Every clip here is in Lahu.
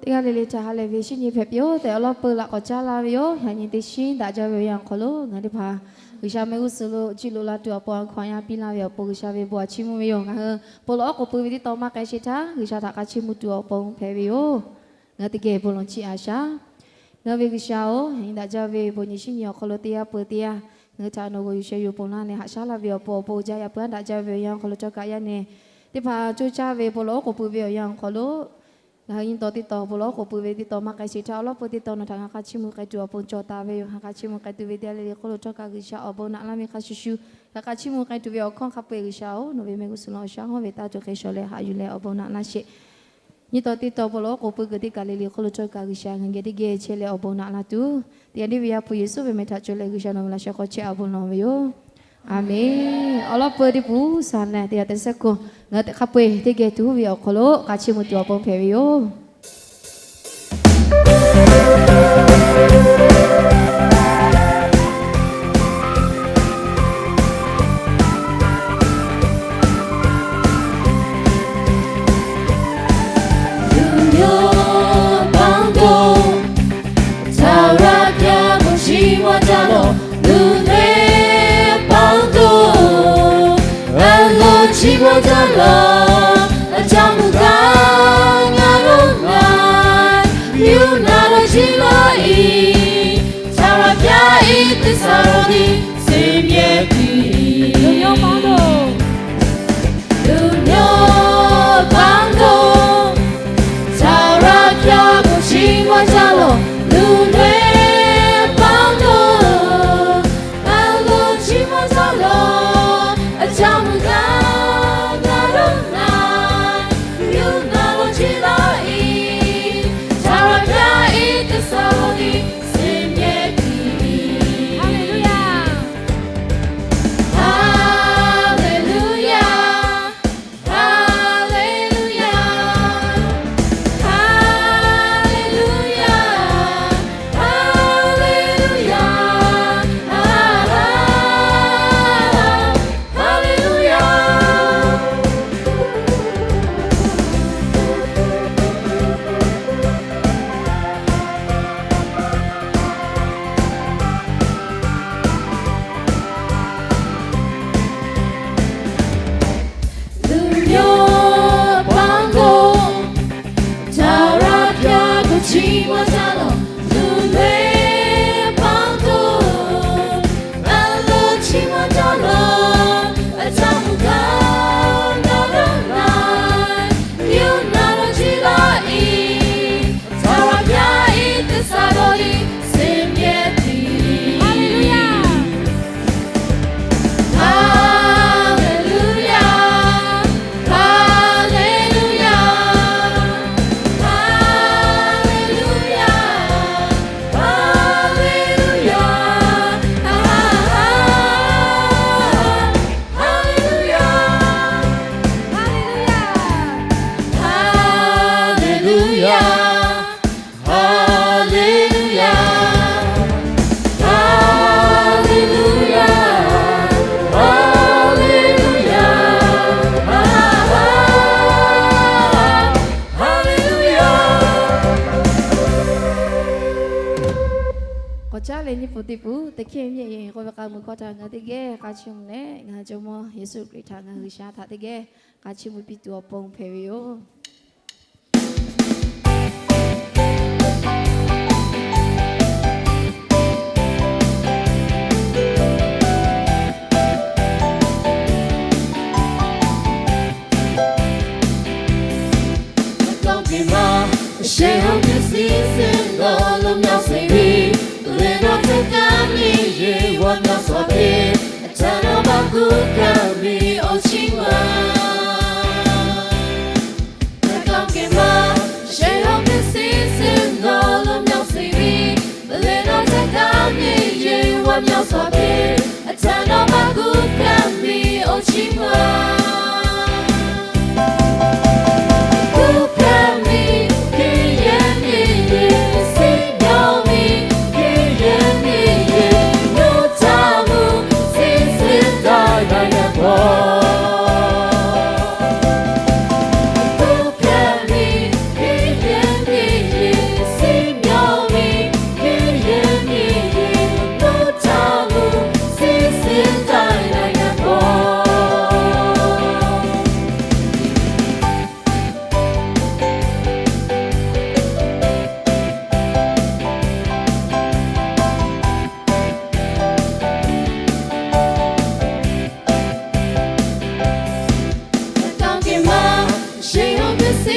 Teˇ g'aˇ le le htaꞈ ha lehˬ ve shinˉ nyi hpehꞈ piˇ-oˆ tehꞈ, awˬ lawn peuˬ laꞈ k'awꞈ caˉ laˇ ve yoˬ. Yaꞈ nyi teˇ shinˉ daꞈ jaˇ ve awˬ yanˇ awˬ hk'aw lo ngaˬ teˇ hpaˍ G'uiˬsha mehˆ g'uˇ suhˍ lo cuˇ lo la tuˬ awˬ pon a hkaw anˇ piˇ laˇ ve awˬ pon G'uiˬsha ve bon aꞈ chiˇ mvuh ve yoˬ. Ngaˬ hui bon lawˬ oˉ k'oˍ pui ve teˇ tawn maˇ k'ai sheˍ htaˇ, G'uiˬsha htaꞈ hk'a chiˇ mvuh tuˬ awˬ pon hpehꞈ ve yoˬ. Ngaˬ hui teˇ geh bon lawˬ chiˇ a shaˉ. Ngaˬ hui ve G'uiˬsha-oˬ, yaꞈ nyi daꞈ jaˇ ve bon nyi shinˉ nyi awˬ hk'aw lo teˇ yanˇ peuˬ teˇ yanˇ ngaˬ hui htaꞈ nawˬ g'aw yuˬ sheh yuˬ ponˬ laˇ leh haꞈ shaˉ laˇ ve awˬ pon awˬ pon uiˍ jaˇ. Yaꞈ puiˉ daꞈ jaˇ ve awˬ yanˇ awˬ hk'aw lo htawˇ kaꞈ yaˇ nehˬ teˇ hpaˍ coˇ caˇ ve bon lawˬ oˉ k'oˍ pui ve awˬ yanˇ awˬ hk'aw lo ngaˬ hui nyi taw teˇ tawn bon lawˬ oˉ k'oˍ pui ve teˇ tawn maˇ k'ai sheˍ htaˇ, awˬ lawn peuˬ teˇ tawn nawˬ htaꞈ ngaˬ hk'a chiˇ mvuh k'ai tuˬ awˬ pon cawˬ taˍ ve yoˬ. Ngaˬ hk'a chiˇ mvuh k'ai tuˬ ve teˇ g'aˇ le le hk'oˆ lo htawˇ kaꞈ G'uiˬsha awˬ bon naꞈ laˇ ve hk'a shuˍ shuˍ ngaˬ hk'a chiˇ mvuh k'ai tuˬ ve awˬ hkawˇ hk'a peu-eˬ G'uiˬsha-oˬ, nawˬ ve mehˆ g'uˇ suhˍ lo awˬ shaˉ hawˉ ve taˇ cawˬ hk'e shawˍ leh haꞈ yuˬ leh awˬ bon naꞈ laˇ sheˍ. Nyi taw teˇ tawn bon lawˬ oˉ k'oˍ pui kuiˬ teˇ kaˬ le le hk'oˆ lo htawˇ kaꞈ G'uiˬsha ngaˬ geh teˇ geh chehˇ leh awˬ bon naꞈ laˇ tuˬ, teˇ g'aˇ le ve Yaˇ hpu Yeˍsuˆ ve meh htaꞈ cawˬ leh G'uiˬsha nawˬ ve laꞈ sheh hk'aw chehˇ awˬ bon lawˬ ve yoˬ. Aˬmenˍ. Awˬ lawn peuˬ teˇ puˍ saˍ naˍ teˇ g'aˇ teˇ sehˉ kuˬ ngaˬ hui teꞈ hk'a peu-eˬ teˇ geh tuˬ ve awˬ hk'aw lo hk'a chiˇ mvuh tuˬ awˬ pon hpehꞈ ve yoˬ. Luˬ yaˇ paˍ-oˬ, G'uiˬsha bon chiˇ mvuh taˍ lawˬ. Luˬ yaˇ paˍ-oˬ, a loˍ chiˇ mvuh taˍ lawˬ. A ca mvuh gaˇ ngaˬ hui ngaˬ yuˬ naˍ lawˬ chi laˇ-e, G'uiˬsha pyaˇ-e teˇ saˍ ro tiˉ စင်မြဲတည်. Luˬ yaˇ paˍ-oˬ, Luˬ yaˇ paˍ-oˬ, G'uiˬsha bon chiˇ mvuh taˍ lawˬ. Luˬ yaˇ paˍ-oˬ, a loˍ chiˇ mvuh taˍ lawˬ. A ca mvuh gaˇ ngaˬ hui ngaˬ yuˬ naˍ lawˬ chi laˇ-e, G'uiˬsha pyaˇ-e teˇ saˍ ro tiˉ စင်မြဲတည်. Haˍleˍluˇyaˇ. Haˍleˍluˇyaˇ. Haˍleˍluˇyaˇ. Haˍleˍluˇyaˇ. Haˍleˍluˇyaˇ. Haˍleˍluˇyaˇ. Luˬ yaˇ paˍ-oˬ, G'uiˬsha pyaˇ bon chiˇ mvuh taˍ lawˬ. Luˬ yaˇ paˍ-oˬ, a loˍ chiˇ mvuh taˍ lawˬ. A ca mvuh gaˇ ngaˬ hui ngaˬ yuˬ naˍ lawˬ chi laˇ-e, G'uiˬsha pyaˇ-e teˇ saˍ ro tiˉ စင်မြဲတည်. Haˍleˍluˇyaˇ. Haˍleˍluˇyaˇ. Haˍleˍluˇyaˇ. Haˍleˍluˇyaˇ. Haˍleˍluˇyaˇ. Haˍleˍluˇyaˇ. Haˍleˍluˇyaˇ. Haˍleˍluˇyaˇ. Haˍleˍluˇyaˇ. Haˍleˍluˇyaˇ. Haˍleˍluˇyaˇ. Haˍleˍluˇyaˇ. K'awꞈ caˉ leh nyiˇ pfuhˍ teˇ pfuhˍ teˇ hkehˇ miˇ-e k'oˆ ve k'a mui hkawˇ htaꞈ ngaˬ hui teˇ geh k'a chiˇ mvuh leh, ngaˬ hui Jawˇmawˇ Yeˍsuˆ Hkriꞈ htaꞈ ngaˬ hui G'uiˬsha htaꞈ teˇ geh k'a chiˇ mvuh piˇ tuˬ awˬ pon hpehꞈ ve yoˬ. Shehˆ hawˉ teˇ shinˉ shinˉ nawˬ lo myaw sheˍ ve, leh nawˬ teˇ kaꞈ miˬ yeˬ g'aw myaw sawˍ ve, a ca nawˬ maˇ kuˇ kaˇ ve awˬ chiˇ mvuh. Hk'aˬ k'ai maˇ shehˆ hawˉ teˇ shinˉ shinˉ nawˬ lo myaw sheˍ ve, leh nawˬ teˇ kaꞈ miˬ yeˬ g'aw myaw sawˍ ve, a ca nawˬ maˇ kuˇ kaˇ ve awˬ chiˇ mvuh. Kuˇ kaˇ ve kehˬ yehˬ miˬ yeˬ, shiˍ yawˇ ve kehˬ yehˬ miˬ yeˬ, yawˇ htaꞈ mvuhˇ shiˍ shiˍ taˍ g'a yaꞈ k'aw.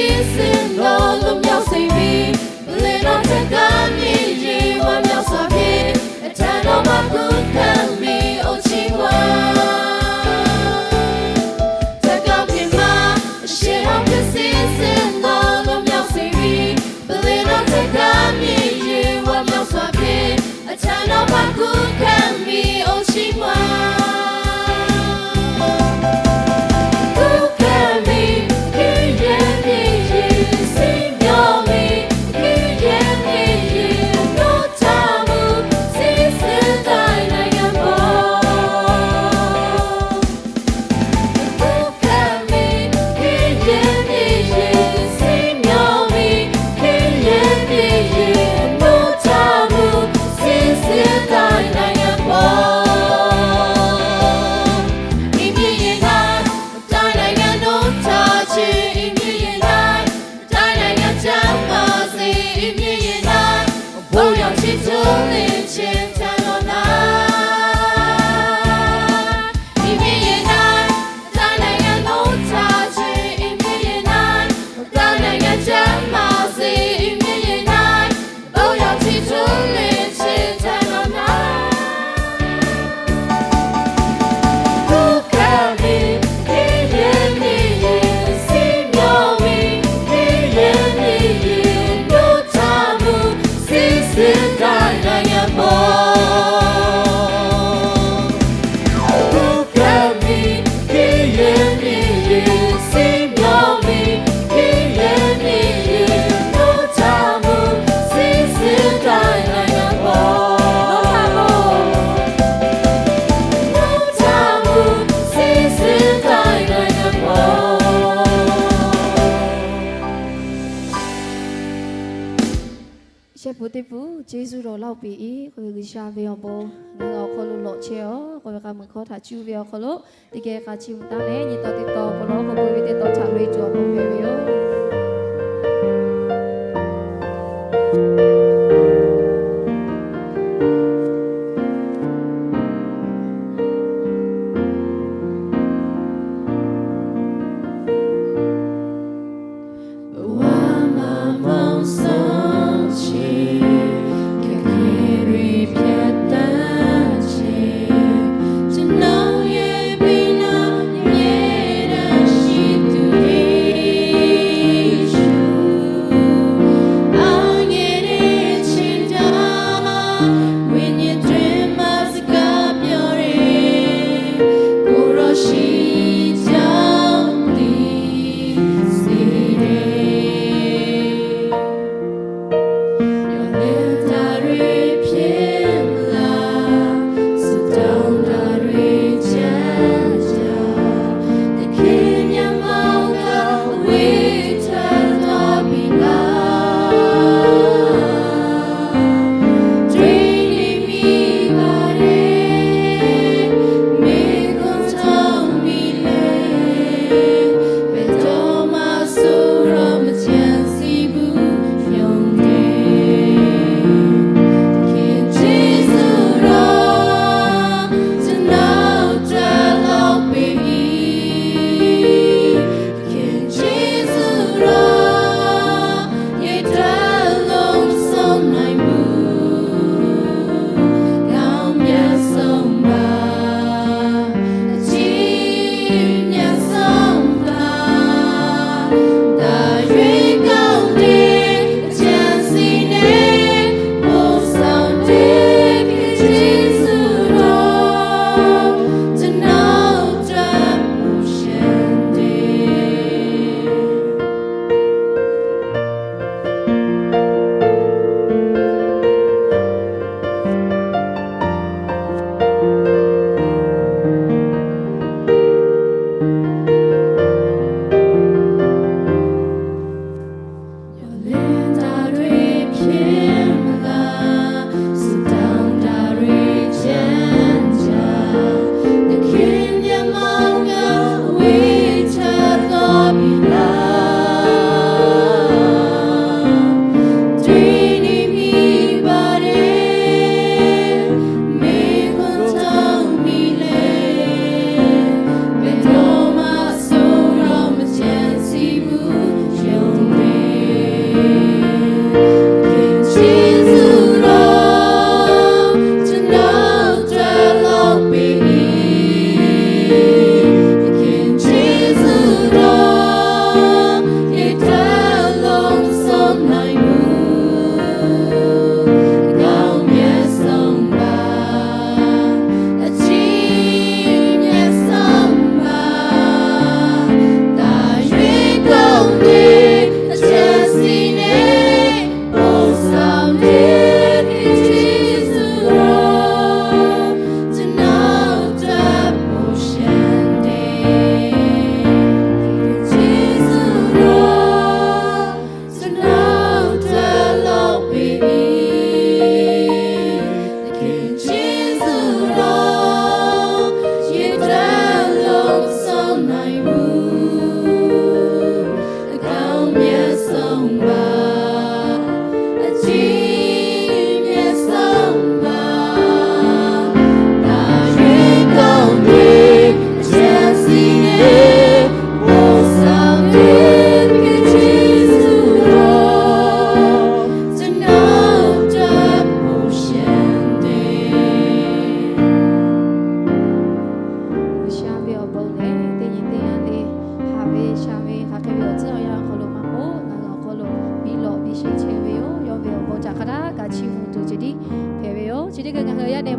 Iˉ suhˍ nawˬ lo myaꞈ sheˍ ve, peuˬ leh nawˬ htaꞈ kaˇ miˇ yeˬ wa myaꞈ sha ve, a htaꞈ nawˬ maˇ kuˬ kaˇ miˇ oˇ chi ma. Htaꞈ kaˇ piˇ maˇ sheˍ hawˉ hkui shiˍ suhˍ nawˬ lo myaꞈ sheˍ ve, peuˬ leh nawˬ htaꞈ kaˇ miˇ yeˬ wa myaꞈ sha ve, a htaꞈ nawˬ maˇ kuˬ kaˇ miˇ oˇ chi ma. Kuˬ kaˇ miˇ, hkiˇ yehˬ miˇ yeˬ, siˉ myaw miˇ, hkiˇ yehˬ miˇ yeˬ, nawˬ htaꞈ mvuhˇ shiˍ suhˍ taˍ na yaˇ paw. Kuˬ kaˇ miˇ, hkiˇ yehˬ miˇ yeˬ, siˉ myaw miˇ, hkiˇ yehˬ miˇ yeˬ, nawˬ htaꞈ mvuhˇ shiˍ suhˍ taˍ na yaˇ paw. Iˉ miˇ yeˬ na, taˍ na yaˇ nawˬ htaꞈ ce. Iˉ miˇ yeˬ na, taˍ na yaˇ caˇ maˇ sheˍ. Iˉ miˇ yeˬ na, bon yawˬ chi tuˬ le ce htaꞈ nawˬ na. Iˉ miˇ yeˬ na, taˍ na yaˇ nawˬ htaꞈ ce. Iˉ miˇ yeˬ na, taˍ na yaˇ caˇ maˇ sheˍ. Iˉ miˇ yeˬ na, bon yawˬ chi tuˬ le ce htaꞈ nawˬ na. Kuˬ kaˇ miˇ, hkiˇ yehˬ miˇ yeˬ, siˉ myaw miˇ, hkiˇ yehˬ miˇ yeˬ, nawˬ htaꞈ mvuhˇ shiˍ suhˍ taˍ na yaˇ paw. Kuˬ kaˇ miˇ, hkiˇ yehˬ miˇ yeˬ, siˉ myaw miˇ, hkiˇ yehˬ miˇ yeˬ, nawˬ htaꞈ mvuhˇ shiˍ suhˍ taˍ na yaˇ paw. Nawˬ htaꞈ mvuhˇ shiˍ suhˍ taˍ na yaˇ paw. Shehˆ pun teˇ pun Yeˍsuˆ rawˬ laˇ-oˬ piˇ-iˉ k'oˆ ve G'uiˬsha ve awˬ bon ngaˬ hui awˬ hk'aw lo lawꞈ chehˇ-oˬ k'oˆ ve k'a muiˬ hkawˇ htaꞈ cuˇ ve awˬ hk'aw lo teˇ geh k'a chi mvuh taˉ leh, nyi taw teˇ taw awˬ hk'aw lo k'oˆ ve teˇ taw htaꞈ loꞈ-e tuˬ awˬ bon hpehꞈ ve yoˬ.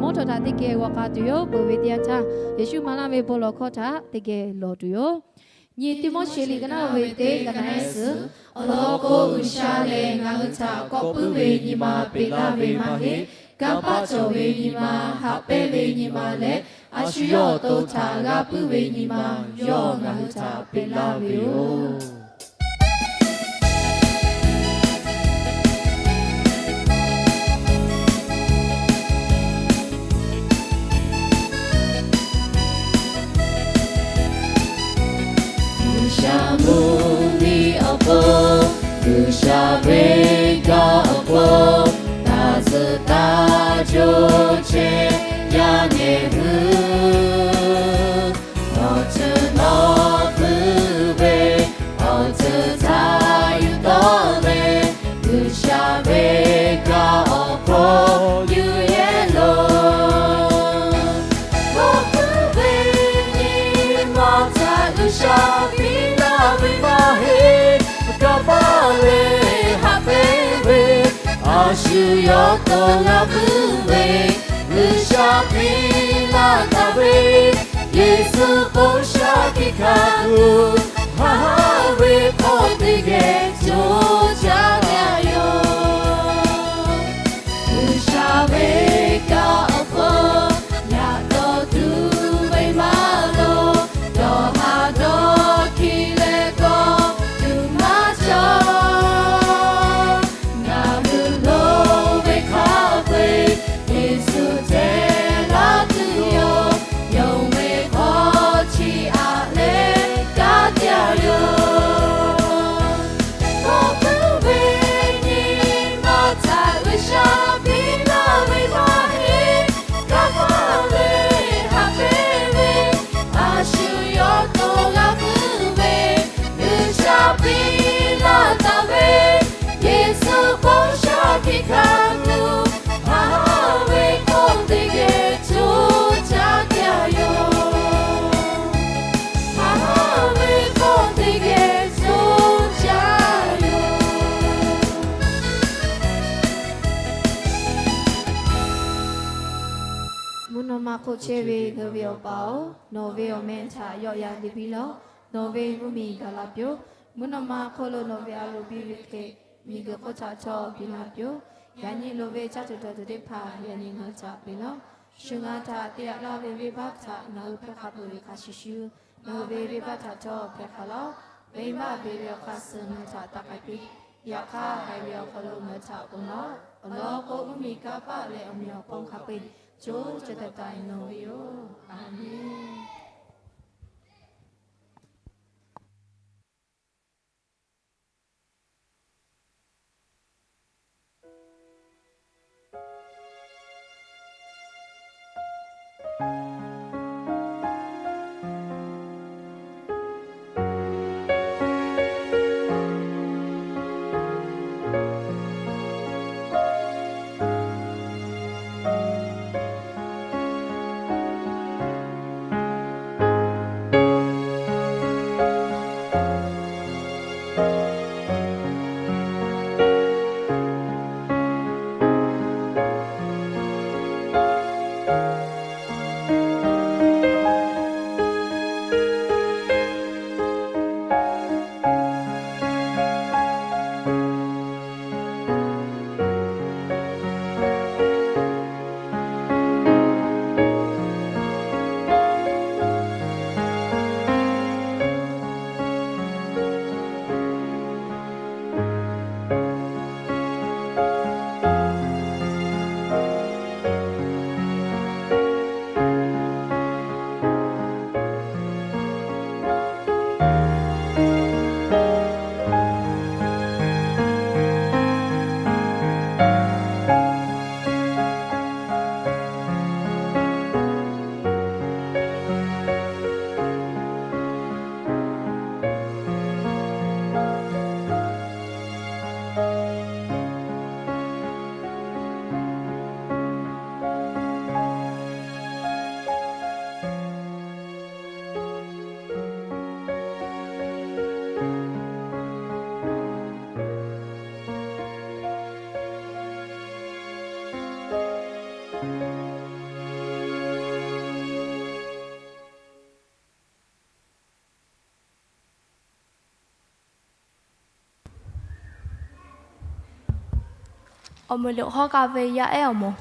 mawˇ htawˇ htaꞈ teˇ geh g'aw k'ai tuˬ yoˬ. Peuˬ ve teˇ yanˇ htaˇ, Yeˍsuˆ maˍ laˇ ve bon lawˬ hkawˇ htaꞈ teˇ geh lawˬ tuˬ yoˬ. Nyi Tiˆmoˉseˍ liꞈ ka naˉ ve teˇ ka naˉ suhˍ, awˬ lawn k'o, G'uiˬsha lehˬ ngaˬ hui htaꞈ kawꞈ puiˉ ve nyi ma peꞈ laˇ ve maˇ heˆ. Kanˇ paˆ cawˬ ve nyi ma, haꞈ pehnˇ ve nyi ma leh, a shu yawˇ awˬ to htaꞈ g'a puiˉ ve nyi ma yawˇ ngaˬ hui htaꞈ peꞈ laˇ ve yoˬ. G'uiˬsha mvuhˇmiˬ awˬ pon, G'uiˬsha ve gaˬ awˬ pon, taˇ zuhˬ taˇ co chehˇ yaˇ nehˬ hui, awˬ ceuˬ nawˬ puiˉ ve, awˬ ceuˬ htaꞈ yuˬ tawˆ leh, G'uiˬsha ve gaˬ awˬ pon yuˬ yehˇ loˬ. Kawꞈ puiˉ ve nyi ma htaꞈ G'uiˬsha piˇ laˇ ve maˇ heˆ. Kanˇ paˆ leh haꞈ pehnˇ ve, a shu yawˇ to g'a puiˉ ve, G'uiˬsha piˇ laˇ taˍ ve, Yeˍsuˆ bon sha hkiˆ hkanˍ tuˬ, haꞈ haˉ ve hk'aw teˇ geh co caˇ ve yoˬ. G'uiˬsha ve kaꞈ awˬ hk'aw, yaꞈ taw tuˬ ve maˇ loˍ. Dawˬ haˍ dawˇ hkiˇ leh kawˆ tuˬ maˇ cawˬ. Ngaˬ hui loˍ ve hk'a peu-eˬ, Yeˍsuˆ ceh laˇ tuˬ yoˬ. Yonˍ ve hk'aw chi aꞈ leh kaˇ taˍ yoˬ. Kawꞈ puiˉ ve nyi ma htaꞈ G'uiˬsha piˇ laˇ ve maˇ heˆ. Kanˇ paˆ leh haꞈ pehnˇ ve, a shu yawˇ to g'a puiˉ ve, G'uiˬsha piˇ laˇ taˍ ve, Yeˍsuˆ bon sha hkiˆ hkanˍ tuˬ, haꞈ haˉ ve hk'aw teˇ geh co caˇ ve yoˬ. Haꞈ haˉ ve hk'aw teˇ geh co caˇ ve yoˬ. Mvuhˇ naw ma hk'oˆ chehˇ ve ngaˬ hui ve Awˬ pa-oˬ, nawˬ ve awˬ meh htaꞈ yawˆ yan te piˇ laˇ-oˆ. Nawˬ ve mvuhˇmiˬ gaˬ la piˇ-oˆ. Mvuhˇ naw ma hk'oˆ lo nawˬ ve a loˍ piˇ ve hk'e, miˬguiˬ hk'oˆ htaꞈ htawˇ piˇ laˇ piˇ-oˆ. Yaꞈ nyi loˍ ve caˇ tuˬ dawˬ tuˬ teˇ hpaˍ yaꞈ nyi ngaˬ hui htaꞈ peꞈ laˇ-oˆ. Shu ngaˬ hui htaꞈ te yaꞈ laˇ ve venˇbaˆ htaꞈ ngaˬ hui hpehˇ hk'a peuˬ ve hk'a shuˍ shuˍ, nawˬ ve venˇbaˆ htaꞈ htawˇ hpehˇ hk'a laˇ-oˆ. Venˇbaˆ beˬ ve awˬ hk'aˇ suh ngaˬ hui htaꞈ taˇ k'ai piˇ. Yaꞈ hk'aˇ, haiˬ ve awˬ hk'aw lo ngaˬ hui htaꞈ ponˬ laˇ-oˆ. Awˬ lawn k'o, mvuhˇmiˬ, kanˇ paˆ leh awˬ meꞈ awˬ hpon hk'a peu-eˬ co caˇ taˍ taˍ nawˬ ve yoˬ. Aˍmenˇ. Awˬ meꞈ loꞈ hawˉ k'a ve yaˇ ehˉ awˬ moˍ.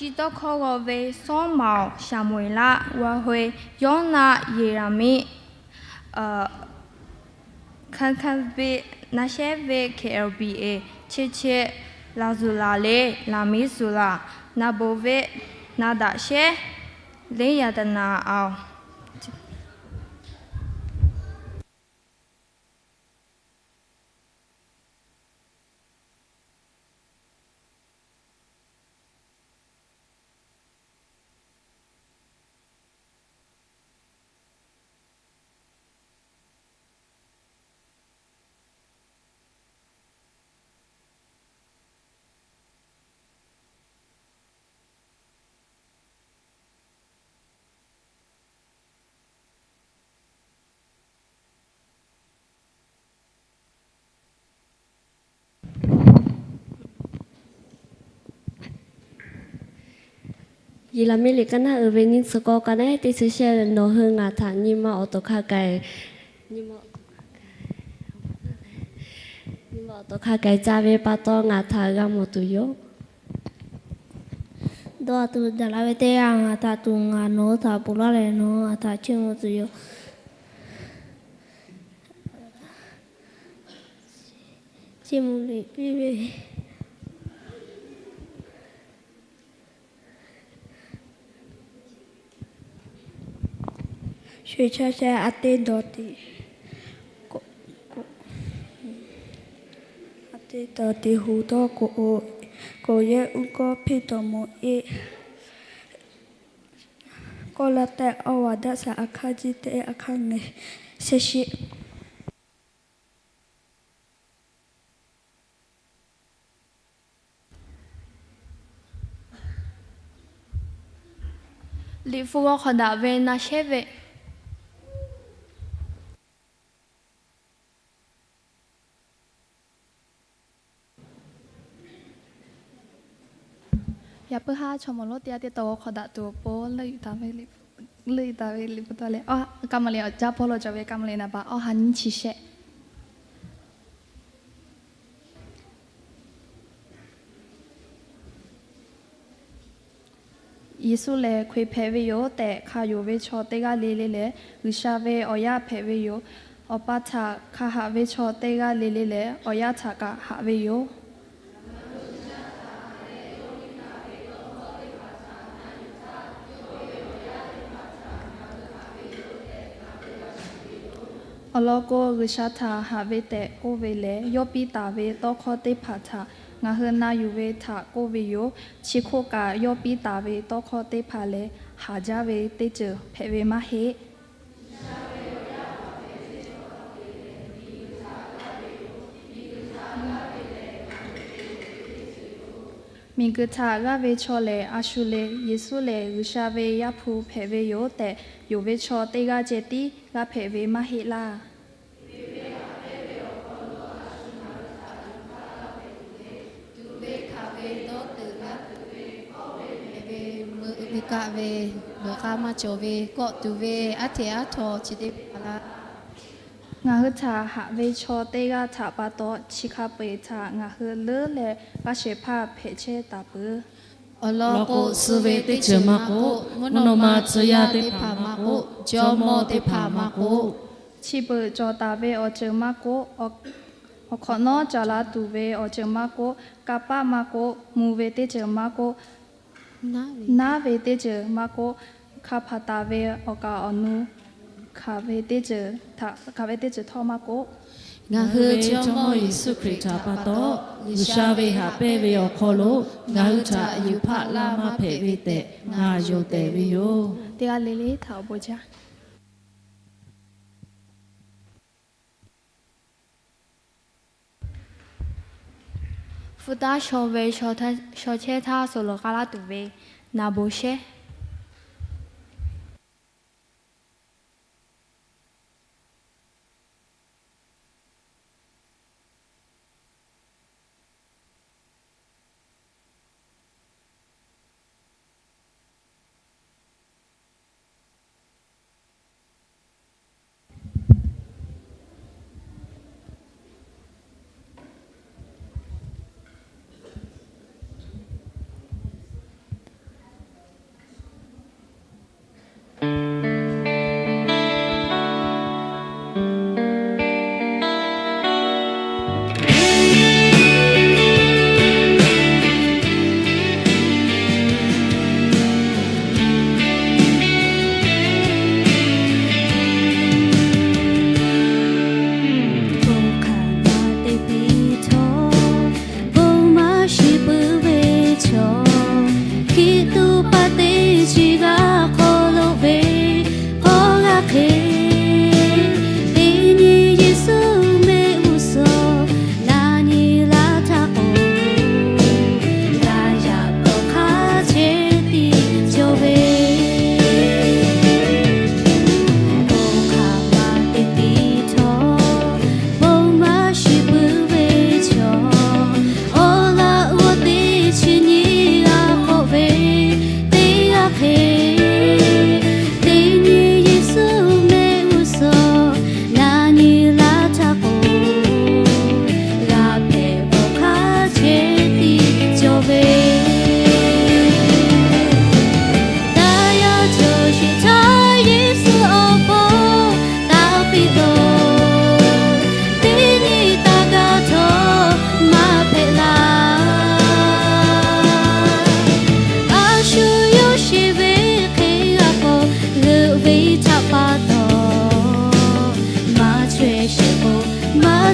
Chi tawˇ hkawˇ g'aw ve Sawˉmaoˍ, Saˍmoˍeˍlaˆ, g'aw hk'e Yawˇnaˆ, Yeˍraˍmiˆ, hk'aˇ hk'aˇ ve naˆ shehˉ ve K L B A Che che, laˬ zuhˬ laˬ le, laˬ miˉ zuhˬ laˬ, na bon ve, na daꞈ shehˉ, leˉ yaꞈ taˍ naˍ aoˬ. Yeˍraˍmiˆ liꞈ kaˇ naˆ uiˍ ve nyiˇ chi k'awˇ kaˇ naˆ teˇ chi shehˆ, nawˬ hui ngaˬ htaꞈ nyi ma awˬ to hk'a k'ai, nyi ma awˬ to hk'a k'ai caˇ ve pa taw ngaˬ htaꞈ g'a mawˬ tuˬ yoˬ. Dawˇ tuˬ daꞈ la ve teˇ yanˇ, ngaˬ htaꞈ tuˬ ngaˬ nawˬ hui htaꞈ ponˬ laˇ leh nawˬ hui ngaˬ htaꞈ chiˇ mvuh tuˬ yoˬ. Chiˇ mvuh liꞈ piˇ ve, sho chaˇ shehˆ a teˇ dawˬ te, a teˇ dawˬ te hu dawˇ k'o, k'oˍ yehˇ uˉ kawˇ hpeˇ dawˬ mawˬ eˆ. Kawˆ laˇ tehˆ awˇ vaˬ daꞈ shaˍ a hk'aˇ jiˇ teˇ a hk'aˇ ngeh shehˆ shiˆ. Liꞈ hpu g'aw hk'awꞈ daꞈ ve na shehˉ ve. Yaꞈ puiˉ haˉ chaw mawˬ lonˉ teˇ g'aˇ teˇ taw g'aw hk'awꞈ daꞈ tuˬ awˬ pon leuˆ yuˬ taˍ ve Liꞈ hpu taw leh, ka ma le awˬ jaˇ hpawˇ lo cawˬ ve ka ma le naˍ baˬ awˇ ha nyiˇ chi shehˆ. Yeˍsuˆ lehˬ hk'aˬ hk'e hpehꞈ ve yoˬ tehꞈ hkanˍ yuˬ ve chaw teˇ g'aˇ le le lehˬ, G'uiˬsha ve awˬ yaˇ hpehꞈ ve yoˬ. Awˬ pa htaꞈ hkanˍ haꞈ ve chaw teˇ g'aˇ le le lehˬ, awˬ yaˇ htaꞈ kaꞈ haꞈ ve yoˬ. Awˬ lawn k'o, G'uiˬsha htaꞈ haꞈ ve tehꞈ k'oˆ ve lehˬ, yawˇ piˇ taˍ ve tawˇ hkawˇ teˇ hpaˍ htaꞈ ngaˬ hui na yuˬ ve htaꞈ k'oˆ ve yoˬ. Chi hk'oˆ kaꞈ, yawˇ piˇ taˍ ve tawˇ hkawˇ teˇ hpaˍ lehˬ, haˍ jaˇ ve teˇ ceuˬ hpehꞈ ve maˇ heˆ. Miˬguiˬ htaꞈ g'aˇ ve chaw lehˬ, a shu le. Yeˍsuˆ lehˬ G'uiˬsha ve Yaˇ hpu hpehꞈ ve yoˬ tehꞈ yonˍ ve chaw teˇ g'aˇ ceh tiˉ g'aˇ hpehꞈ ve maˇ heˆ laˇ. Ngaˬ hui htaꞈ haꞈ ve chaw teˇ g'aˇ htaꞈ pa taw, chi hk'a peu-eˬ htaꞈ ngaˬ hui leuˉ leh g'aˇ shehˍ hpaˇ hpehꞈ chehˇ taˍ peuˬ. Awˬ lawn k'o, suh ve teˇ ceuˬ maˇ k'oˆ, mvuhˇ naw ma tcuh yaˇ teˇ hpaˍ maˇ k'oˆ, jawˇmawˇ teˇ hpaˍ maˇ k'oˆ, chi beuꞈ cawˬ taˍ ve awˬ ceuˬ maˇ k'oˆ, awˬ hk'awꞈ nawˉ caˍ la tuˬ ve awˬ ceuˬ maˇ k'oˆ, kanˇ paˆ maˇ k'oˆ, mvuh ve teˇ ceuˬ maˇ k'oˆ, naˉ ve teˇ ceuˬ maˇ k'oˆ, hk'a hpaˍ taˍ ve awˬ kaˍ awˬ nu hkanˍ ve teˇ ceuˬ htawˇ maˇ k'oˆ, ngaˬ hui ve Jawˇmawˇ Yeˍsuˆ Hkriꞈ htaꞈ pa taw, G'uiˬsha ve haꞈ pehnˇ ve awˬ hk'aw lo ngaˬ hui htaꞈ yuˬ hpaˆ laˇ maˇ hpehꞈ ve tehꞈ ngaˬ yonˍ tehˍ ve yoˬ. Teˇ g'aˇ le le htaꞈ awˬ bon jaˇ. Hpu taˇ shaw ve shaw chehˇ htaˇ, suh lawˬ k'ai laˇ tuˬ ve naˍ bon shehˉ.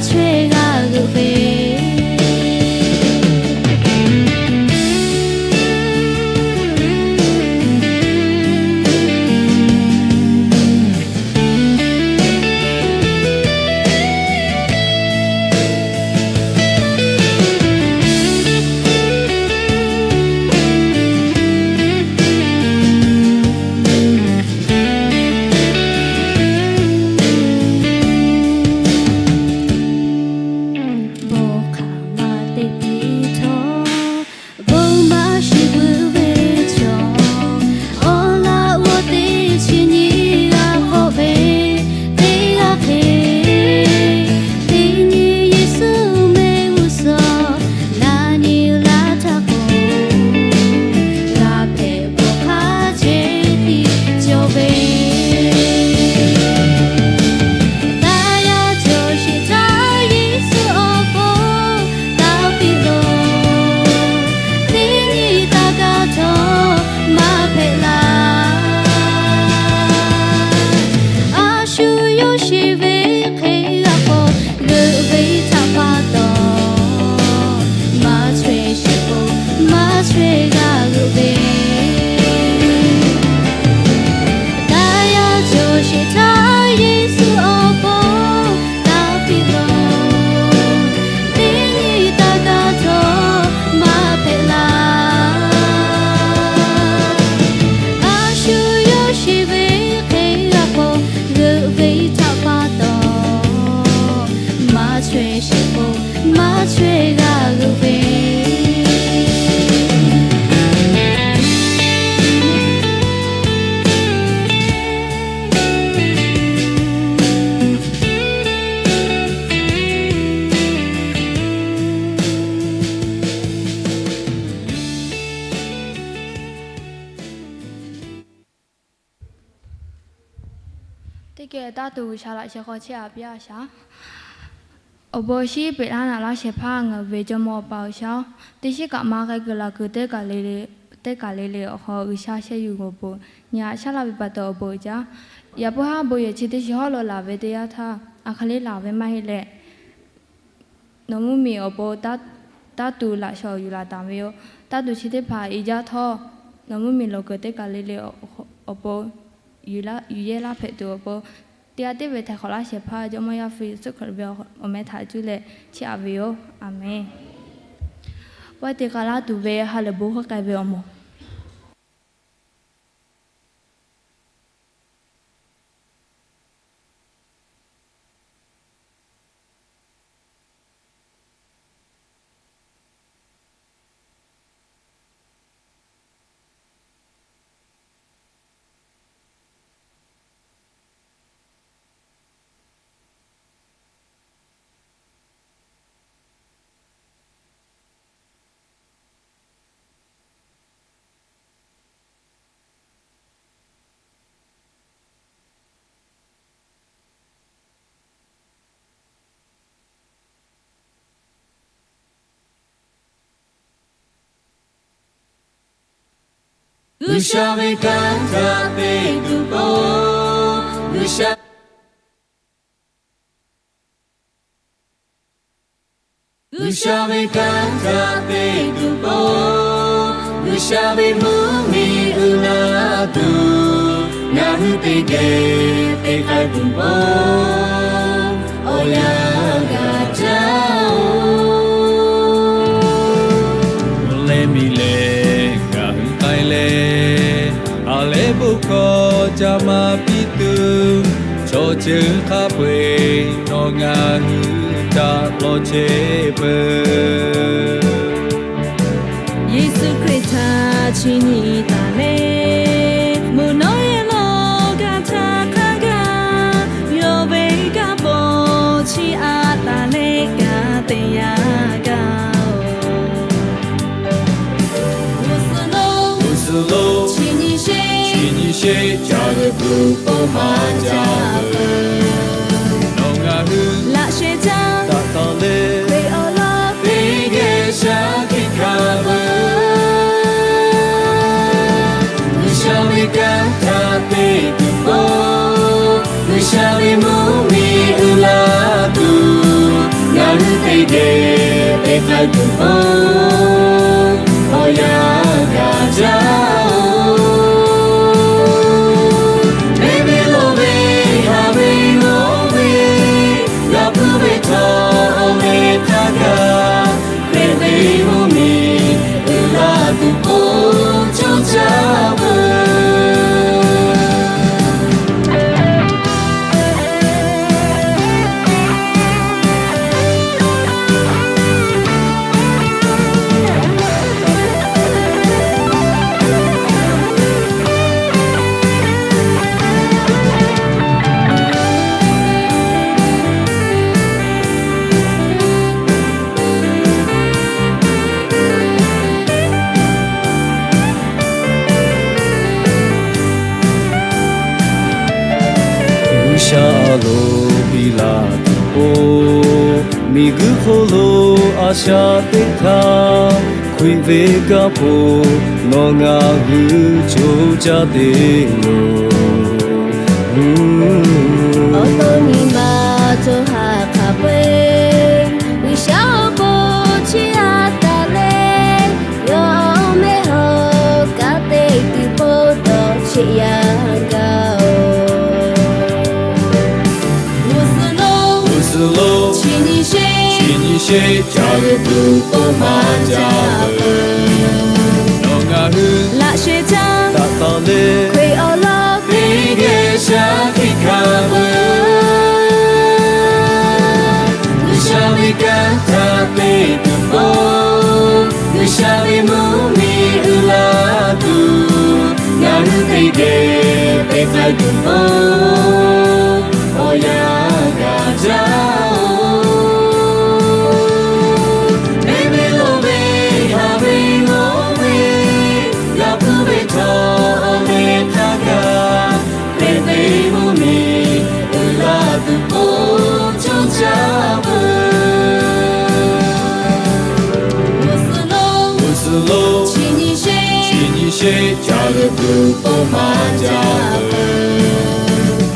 chaweh g'a g'euꞈ ve. Bon hk'aˬ ma te piˇ htawˇ, bon maˇ shiˍ puiˉ ve chaw, awˬ laꞈ g'awˇ teˇ chi nyi g'a k'awꞈ ve teˇ g'aˇ hk'e, teˇ nyi Yeˍsuˆ mehˆ g'uˇ suhˍ na nyi laˇ htaˇ k'o, g'a hpehꞈ bon hk'a ceˇ tiˉ cawˬ ve. Taˇ yaˇ cawˬ sheˍ htaˇ Yeˍsuˆ awˬ pon taˇ piˇ lo, teˇ nyi taˇ kaˇ htawˇ maˇ hpehꞈ la. A shu yawˇ sheˍ ve hk'e g'a k'o, g'euꞈ ve htaꞈ pa taw, maˇ chaweh sheˍ k'o, maˇ chaweh g'a g'euꞈ ve. Taˇ yaˇ cawˬ sheˍ htaˇ Yeˍsuˆ awˬ pon taˇ piˇ lo, teˇ nyi taˇ kaˇ htawˇ maˇ hpehꞈ la. A shu yawˇ sheˍ ve hk'e g'a k'o, g'euꞈ ve htaꞈ pa taw, maˇ chaweh sheˍ k'o, maˇ chaweh g'a g'euꞈ ve. Teˇ geh taˇ tuˬ G'uiˬsha laꞈ sheh hk'aw chehˇ a piˇ a shaˍ. Awˬ bon shinˉ peꞈ laˇ naꞈ laˇ shehˍ hpaˇ ngaˬ hui ve Jawˇmawˇ Awˬ pa G'uiˬsha-oˬ, teˇ shinˉ kaꞈ maˇ k'ai kuiˬ laˬ kuiˬ teˇ kaˬ le le, teˇ kaˬ le le awˬ hk'aw G'uiˬsha sheh yuˬ g'awˬ peuˬ nyi haꞈ shaˉ laˇ ve pa taw awˬ bon uiˍ jaˇ. Yaꞈ puiˉ haˉ bon yehˬ chi teˇ shiˍ hawˉ lo laˬ ve teˇ yanˇ htaˇ, a hk'e le laˬ ve maˇ heˆ leh, nawˬ mvuhˇmiˬ awˬ pon taˇ tuˬ laꞈ sheh yuˬ laˬ taˍ ve yoˬ. Taˇ tuˬ chi teˇ hpaˍ i jaˇ htawˇ, nawˬ mvuhˇmiˬ lawˬ kuiˬ teˇ kaˬ le le awˬ pon yuˬ yehˇ laˇ hpehꞈ tuˬ awˬ pon, teˇ g'aˇ teˇ ve htaiˍ hk'awꞈ laˇ shehˍ hpaˇ Jawˇmawˇ Yaˇ hpu Yeˍsuˆ Hkriꞈ ve awˬ meh htaꞈ cuˇ leh chiˇ aꞈ ve yoˬ. Aˬmenˍ. Pawehˇ te k'a laˇ tuˬ ve ha lehˬ bon hk'aw k'ai ve awˬ moˍ. G'uiˬsha ve kanˉ htaꞈ te tuˬ k'o, G'uiˬsha G'uiˬsha ve kanˉ htaꞈ te tuˬ k'o, G'uiˬsha ve mvuhˇmiˬ uiˍ la tuˬ, ngaˬ hui teˇ geh te k'ai tuˬ k'o, awˬ yanˇ g'a caˇ-oˬ. Leh miˬ leh ngaˬ hui k'ai leh, ha lehˬ bon hkawˇ ca maˇ piˇ tuˬ, chaw ceuˬ hk'a peu-eˬ nawˬ ngaˬ hui htaꞈ lawˬ chehˇ peuˬ. Yeˍsuˆ Hkriꞈ htaꞈ chiˇ nyi taˍ leh, mvuhˇ naw e lawˬ g'a htaˇ hk'a gaˬ, yawˇ ve kanˉ paw chiˇ aꞈ taˍ leh g'a te yaꞈ gaˇ-oˬ. G'uˇ suhˍ lo, g'uˇ suhˍ lo, chiˇ nyi sheˍ, chiˇ nyi sheˍ, ca g'euꞈ tuˬ k'oˆ maˇ ca peuˬ. Nawˬ ngaˬ hui laꞈ sheh caˇ daꞈ taˍ leh, Hkriꞈ awˬ lawn teˇ geh shaˉ hkiˆ hkanˍ peuˬ. G'uiˬsha ve kanˉ htaꞈ te tuˬ k'o, G'uiˬsha ve mvuhˇmiˬ uiˍ la tuˬ, Teˇ geh te k'ai tuˬ k'o, awˬ yanˇ g'a jaˇ-oˬ. Mehˇ mehˇ lo ve haˍ ve g'awˇ ve, g'a puiˉ ve htawˇ awˬ meh hk'a gaˬ, Hkriꞈ ve mvuhˇ miˬ uiˍ la tuˬ k'o, cawˇ caˇ veuˬ. G'uiˬsha a loˍ piˇ la tuˬ k'o, miˬguiˬ hk'oˆ lo a shaꞈ teˇ htaˇ, Hkriꞈ ve kanˇ paˆ nawˬ ngaˬ hui co caˇ te loˬ. Awˬ to nyi ma co ha hk'a peu-eˬ, G'uiˬsha awˬ bon chiˇ a taˍ leh, yawˇ mehˆ hawˬ kanˉ te tuˬ po taw cheꞈ yaˇ gaˇ-oˬ. G'uiˬsha lo, G'uiˬsha lo, chi nyi sheˍ, chi nyi sheˍ, caˇ g'uiˬ tuˬ k'oˆ maˇ jaˇ peuˬ. Nawˬ ngaˬ hui laꞈ sheh caˇ taˍ taˍ leh, Hkriꞈ awˬ lawn teˇ geh shaˉ hkiˆ hkanˍ veuˬ. G'uiˬsha ve kanˇ htaꞈ te tuˬ k'o, G'uiˬsha ve mvuhˇ miˬ uiˍ la tuˬ, ngaˬ hui teˇ geh te k'ai tuˬ k'o, awˬ yanˇ g'a jaˇ-oˬ. Mehˇ mehˇ lo ve haˍ ve g'awˇ ve, g'a puiˉ ve htawˇ awˬ meh hk'a gaˬ, Hkriꞈ ve mvuhˇ miˬ uiˍ la tuˬ k'o, cawˇ caˇ veuˬ. G'uiˬsha lo, G'uiˬsha lo, chi nyi sheˍ, chi nyi sheˍ, caˇ g'uiˬ tuˬ k'oˆ maˇ jaˇ peuˬ.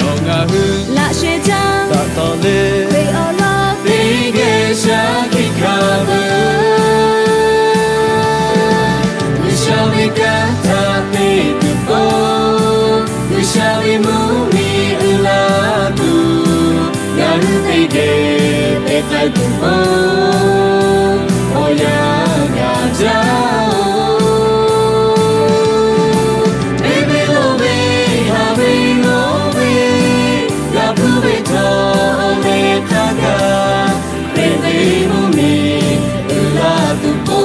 Nawˬ ngaˬ hui laꞈ sheh caˇ taˍ taˍ leh, Hkriꞈ awˬ lawn teˇ geh shaˉ hkiˆ hkanˍ veuˬ. G'uiˬsha ve kanˇ htaꞈ te tuˬ k'o, G'uiˬsha ve mvuhˇ miˬ uiˍ la tuˬ, ngaˬ hui teˇ geh te k'ai tuˬ k'o, awˬ yanˇ g'a jaˇ-oˬ. Mehˇ mehˇ lo ve haˍ ve g'awˇ ve, g'a puiˉ ve htawˇ awˬ meh hk'a gaˬ, Hkriꞈ ve mvuhˇ miˬ uiˍ la tuˬ k'o,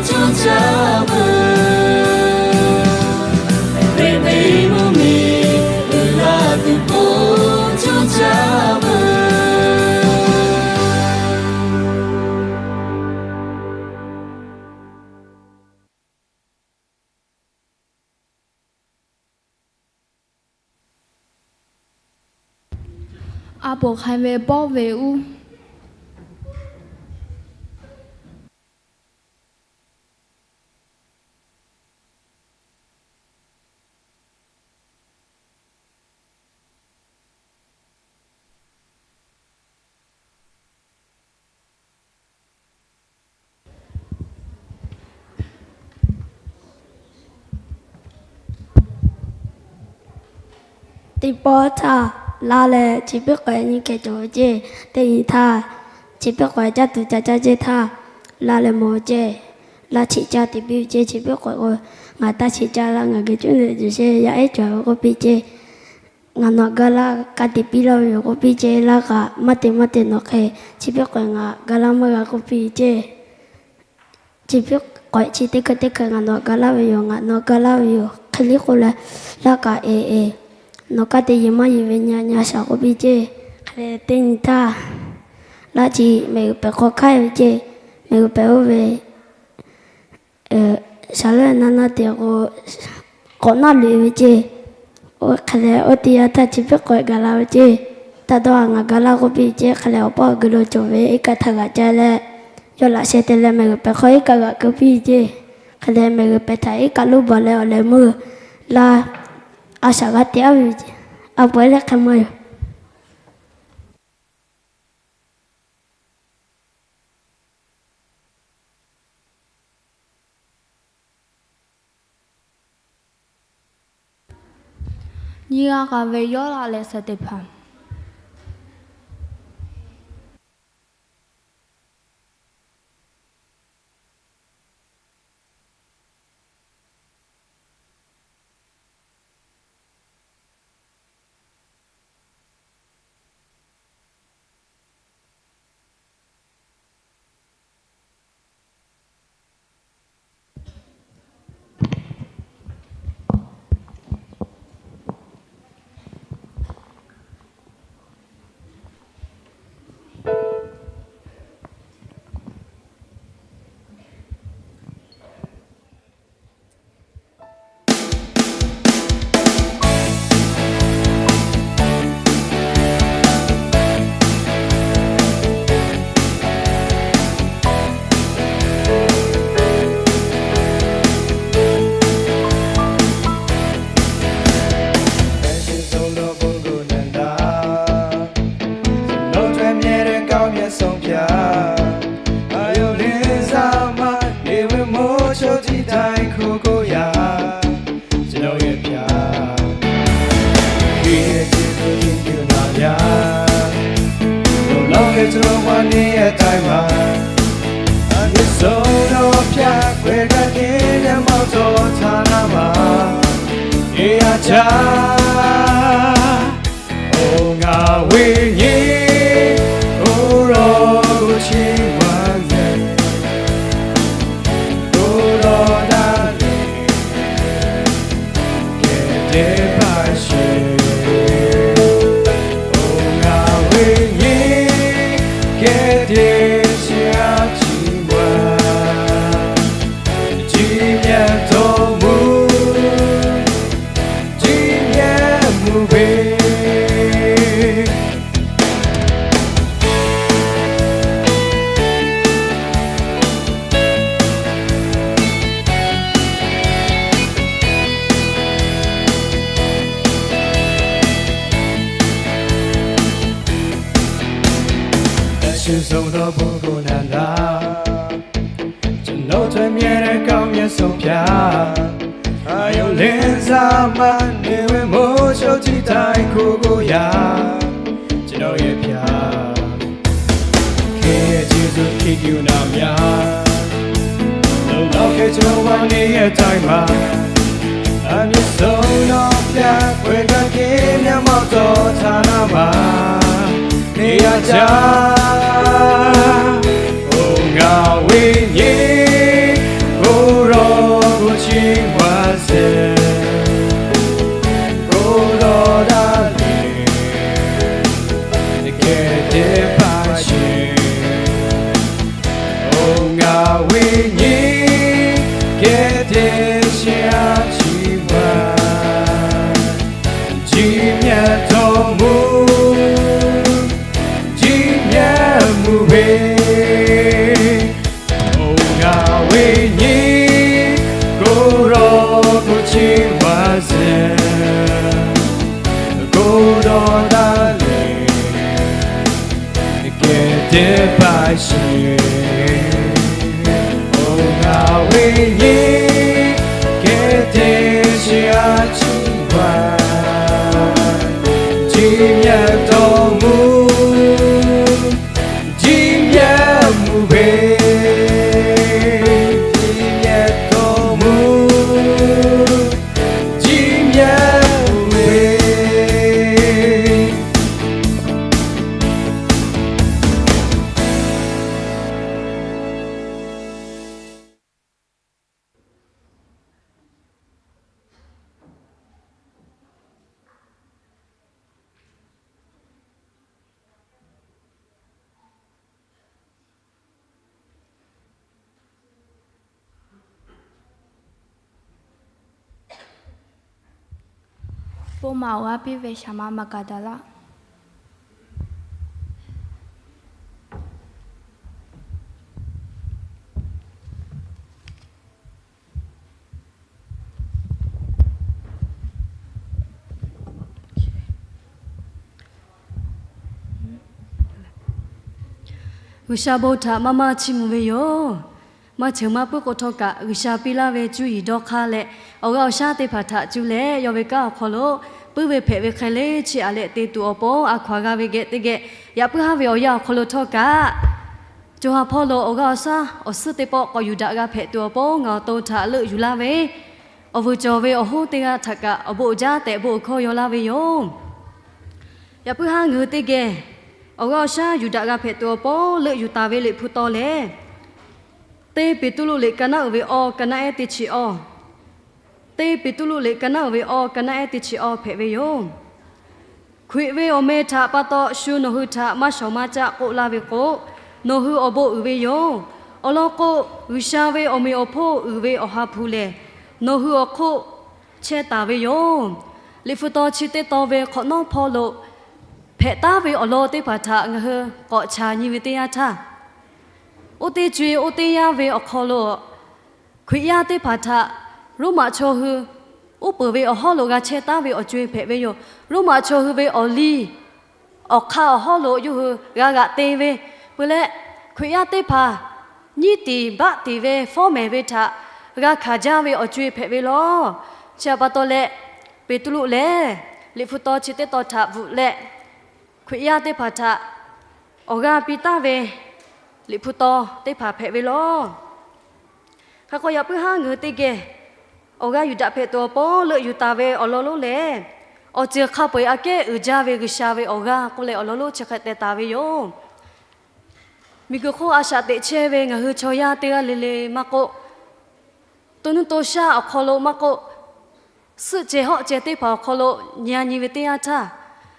cawˇ caˇ veuˬ. Hkriꞈ ve mvuhˇ miˬ uiˍ la tuˬ k'o, cawˇ caˇ veuˬ. A poˍ hk'ai ve pawˆ ve uˉ. Teˇ pawˆ htaˇ, laˇ leh chi piˇ k'awehꞈ nyi keh cawˬ ve ceˇ. Teˇ nyi htaˇ, chi piˇ k'awehꞈ caˇ tuˬ ca caˇ ceˇ htaˇ, laˇ leh mawˬ ve ceˇ. Laˇ cheꞈ caˇ te piˇ ve ceˇ. Chi piˇ k'awehꞈ k'o, ngaˬ taˇ cheꞈ caˇ laˇ, ngaˬ geh cuˉ neꞈ tuˬ sheˍ, yaˇ ehˉ cawˬ ve k'oˆ piˇ ceˇ. Ngaˬ nawˬ ga laˇ ka te piˇ laˇ ve yoˬ k'oˆ piˇ ceˇ. Laˇ kaꞈ maˇ te maˇ te nawˬ hk'e, chi piˇ k'awehꞈ ngaˬ ga laˇ maˇ g'a k'oˆ piˇ ceˇ. Chi piˇ k'awehꞈ chi teˇ hkui teˇ hkui ngaˬ nawˬ ga laˇ ve yoˬ, ngaˬ nawˬ ga laˇ ve yoˬ hk'e liˇ k'oˆ leh, laˇ kaꞈ eˍ eˍ, nawˬ kaˇ te yeˬ maˇ yeˬ ve nyi nyi a shaꞈ k'oˆ piˇ ceˇ. Hk'e leh teˇ nyi htaˇ, laˇ chi mehˬ g'uiˬ pehˍ hk'aw hk'aˇ ve ceˇ. Mehˬ g'uiˬ pehˍ oˇ ve shaˍ leuˆ naˇ naˇ te k'o, k'awꞈ naˇ loꞈ e ve ceˇ. Oˇ hk'e leh oˇ teˇ yanˇ htaˇ chi piˇ k'awehꞈ gaˬ la ve ceˇ. Taˇ dawˇ a, ngaˬ ga laˇ k'oˆ piˇ ceˇ. Hk'e leh awˬ paˇ awˬ geu lo cawˬ ve iˉ kaˆ htaꞈ g'aꞈ ca leh, yawˇ laꞈ sheh te leh mehˬ g'uiˬ pehˍ hk'aw iˉ kaˆ g'aꞈ keu piˇ ceˇ. Hk'e leh mehˬ g'uiˬ pehˍ htaꞈ iˉ kaˆ lonˉ baˬ leh awˬ leh meuˇ laˇ, a shaꞈ g'a te aˉ ve ceˇ. A pawehˇ leh hk'e maˇ yoˬ. Nyiˇ g'aˇ k'a ve yawˇ laꞈ leh suh teˇ hpaˍ. Awˬ g'aˇ ve nyi, ကိုယ်တော်ဒါလေး ကယ်တင်ပါစေ။ ကိုယ်တော်ဒါလေး ကယ်တင်ပါစေ။ ကိုယ်တော်ရဲ့ဘုရား၊ ကိုယ်တော်ရဲ့ကျေးဇူးတင်ပြုတာများ၊ ကိုယ်တော်ရဲ့ကျွန်တော်ဝါနေတဲ့အတိုင်းမှာ၊ အမြင့်ဆုံးသောဘုရား၊ ကိုယ်တော်ကယ်တင်ပါစေ။ ဌာနမှာနေရာချ အို ငါဝိညာဉ်၊ ကိုယ်တော်ကိုချီးမွမ်းစေ။ ကိုယ်တော်ဒါလေး ကယ်တင်ပါစေ။ အို ငါဝိညာဉ်၊ ကယ်တင်စရာချီးမွမ်း၊ ကြီးမြတ်တော်မူ ကြီးမြတ်မှုပဲ။ အရှင်ဆုံးသောပုဂ္ဂိုလ်နန္ဒာ၊ ကျွန်တော်တို့မြဲတဲ့ကောင်းမြတ်ဆုံးဘုရား၊ အာရုံလင်းစားမှနေဝင်မိုးချုပ်တည်တိုင်းကိုကိုရာ၊ ကျွန်တော်ရဲ့ဘုရား၊ ခင်ရဲ့ကျေးဇူးခင်ကရုဏာများ၊ လုံလောက်ခဲ့ကျွန်တော်ဝါနေတဲ့အတိုင်းမှာ၊ အမြင့်ဆုံးသောဘုရား၊ ကိုယ်တော်ကယ်မျက်မှောက်သောဌာနမှာ နေရာချ အို ငါဝိညာဉ်၊ ကိုယ်တော်ကိုချီးမွမ်းစေ။ ကိုယ်တော်ဒါလေး ကယ်တင်ပါစေ။ အို ငါဝိညာဉ်၊ ကယ်တင်စရာချီးမွမ်း၊ ကြီးမြတ်တော်မူ ကြီးမြတ်မှုပဲ။ အို ငါဝိညာဉ်၊ ကိုယ်တော်ကိုချီးမွမ်းစေ။ ကိုယ်တော်ဒါလေး ကယ်တင်ပါစေ။ အို ငါဝိညာဉ်၊ ကယ်တင်စရာချီးမွမ်း၊ ကြီးမြတ်တော်မူ ကြီးမြတ်မှုပဲ။ ကြီးမြတ်တော်မူ ကြီးမြတ်မှုပဲ။ ပမဢု အပိဝေၢ် ဆၢမ မကဒါလ G'uiˬsha bon htaꞈ maˇ maˇ chiˇ mvuh ve yoˬ. Maˇ cheuˬ maˇ puiˉ k'o htawˇ kaꞈ, G'uiˬsha piˇ laˇ ve cuˇ yiˍ dawˇ hk'aˇ leh awˬ g'aˇ awˬ shaˉ teˇ hpaˍ htaꞈ cuˇ leh yawˇ ve kanˉ awˬ hk'aw lo puiˉ ve hpehꞈ ve hk'e le chi aꞈ leh te tuˬ awˬ pon a hkaw aˬ g'a ve geh teˇ geh, yaꞈ puiˉ haˉ ve awˬ yanˇ awˬ hk'aw lo htawˇ kaꞈ, co ha hpawˇ lo awˬ g'aˇ awˬ shaˉ awˬ suhˉ teˇ pawˆ k'awꞈ yuˬ daꞈ g'a hpehꞈ tuˬ awˬ pon ngaˬ awˬ to htaꞈ leuˆ yuˬ laˇ ve, awˬ vuiˬ cawˬ ve awˬ hoˉ teˇ g'aˇ htaꞈ kaꞈ awˬ bon uiˍ jaˇ tehꞈ bon uiˍ hkawˇ yaw laˇ ve yoˬ. Yaꞈ puiˉ haˉ ngaˬ hui teˇ geh awˬ g'aˇ awˬ shaˉ yuˬ daꞈ g'a hpehꞈ tuˬ awˬ pon leuˆ yuˬ taˍ ve Liꞈ hpu taw lehˬ, Teˇ Peˍtruˆ liꞈ ka naˉ uiˍ ve awˇ, ka naˉ ehˉ teˇ chi awˇ, Teˇ Peˍtruˆ liꞈ ka naˉ uiˍ ve awˇ, ka naˉ ehˉ teˇ chi awˇ hpehꞈ ve yoˬ. Hkriꞈ ve awˬ meh htaꞈ pa taw shu nawˬ hui htaꞈ maˇ shawˍ maˇ caˆ k'oˆ laˇ ve k'o, nawˬ hui awˬ bon uiˍ ve yoˬ. Awˬ lawn k'o, G'uiˬsha ve awˬ meꞈ awˬ hponˇ uiˍ ve Awˬ ha hpu lehˬ, nawˬ hui awˬ hk'oˆ chehˇ taˍ ve yoˬ. Liꞈ hpu taw chi teˇ taw ve hk'awꞈ nawˉ hpawˇ lo hpehꞈ taˉ ve awˬ lawn teˇ hpaˍ htaꞈ ngaˬ hui k'awꞈ chaˍ nyi ve teˇ yanˇ htaˇ, oˇ teˇ co-e oˇ teˇ yanˇ ve awˬ hk'aw lo Hkriꞈ yaˇ teˇ hpaˍ htaꞈ Roˉmaꞈ chaw hui uˉ peunˍ ve awˬ hawˉ lo g'a chehˇ taˉ ve awˬ co-e hpehꞈ ve yoˬ. Roˉmaꞈ chaw hui ve awˬ liˇ awˬ hk'aˇ awˬ hawˉ lo yawˇ hui g'a g'aꞈ te ve peuˬ leh, Hkriꞈ yaˇ teˇ hpaˍ nyiˇ tiˍ baˆ tiˍ ve fawˉ mehˍ ve htaꞈ g'a hkanˍ jaˇ ve awˬ co-e hpehꞈ ve law. Chi htaꞈ pa taw leh, Peˍtruˆ lehˬ Liꞈ hpu taw chi teˇ taw htaꞈ bvuhꞈ leh, Hkriꞈ yaˇ teˇ hpaˍ htaꞈ awˬ g'aˇ piˇ taˉ ve Liꞈ hpu taw teˇ hpaˍ hpehꞈ ve law. Hk'e k'o, yaꞈ puiˉ haˉ ngaˬ hui teˇ geh awˬ g'aˇ yuˬ daꞈ hpehꞈ tuˬ awˬ pon leuˆ yuˬ taˍ ve awˬ lawn lonˉ lehˬ, awˬ ceuˬ hk'a peu-eˬ aꞈ kehˉ uiˍ jaˇ ve G'uiˬsha ve awˬ g'aˇ k'oˆ leh awˬ lawn lonˉ chi hk'e teh taˍ ve yoˬ. Miˬguiˬ hk'oˆ a shaꞈ teꞈ chehˇ ve ngaˬ hui chaw yaˇ teˇ g'aˇ le le maˇ k'oˆ, to nuˇ to shaˆ awˬ hk'aw lo maˇ k'oˆ, suhˆ ceh hawˆ ceh teˇ hpaˍ awˬ hk'aw lo nyi-a nyi ve teˇ yanˇ htaˇ,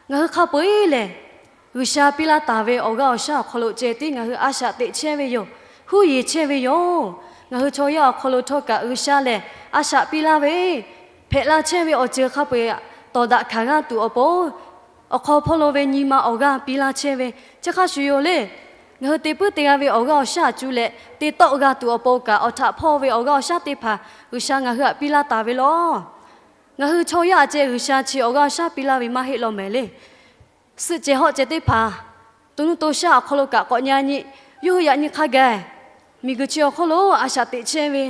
ngaˬ hui hk'a peu-eˬ lehˬ G'uiˬsha piˇ laˇ taˍ ve awˬ g'aˇ awˬ shaˉ awˬ hk'aw lo ceh tiˉ ngaˬ hui a shaꞈ teꞈ chehˇ ve yoˬ. Huˉ yeˬ chehˇ ve yoˬ. Ngaˬ hui chaw yaˇ awˬ hk'aw lo htawˇ kaꞈ G'uiˬsha lehˬ a shaꞈ piˇ laˇ ve, hpehꞈ la chehˇ ve awˬ ceuˬ hk'a peu-eˬ tawˍ daꞈ hkanˍ g'a tuˬ awˬ pon, awˬ hk'aw hpawˇ lo ve nyi ma awˬ g'aˇ piˇ laˇ chehˇ ve, chi hk'a shuˍ yoˬ le. Ngaˬ hui te puiˉ te g'a ve awˬ g'aˇ awˬ shaˉ aꞈ cuˇ leh te tawˆ g'a tuˬ awˬ pon kaꞈ, awˬ htaꞈ hpawˇ ve awˬ g'aˇ awˬ shaˉ teˇ hpaˍ G'uiˬsha ngaˬ hui htaꞈ piˇ laˇ taˍ ve law. Ngaˬ hui chaw yaˇ aꞈ ceh G'uiˬsha chi awˬ g'aˇ awˬ shaˉ piˇ laˇ ve maˇ heˆ law mehˍ le. Suhˆ ceh hawˆ ceh teˇ hpaˍ, to nuˇ to shaˆ awˬ hk'aw lo kaꞈ k'awꞈ nyi-a nyi, yawˇ hui yaꞈ nyi hk'a gaˬ miˬguiˬ chi awˬ hk'oˆ lo a shaꞈ teꞈ chehˇ ve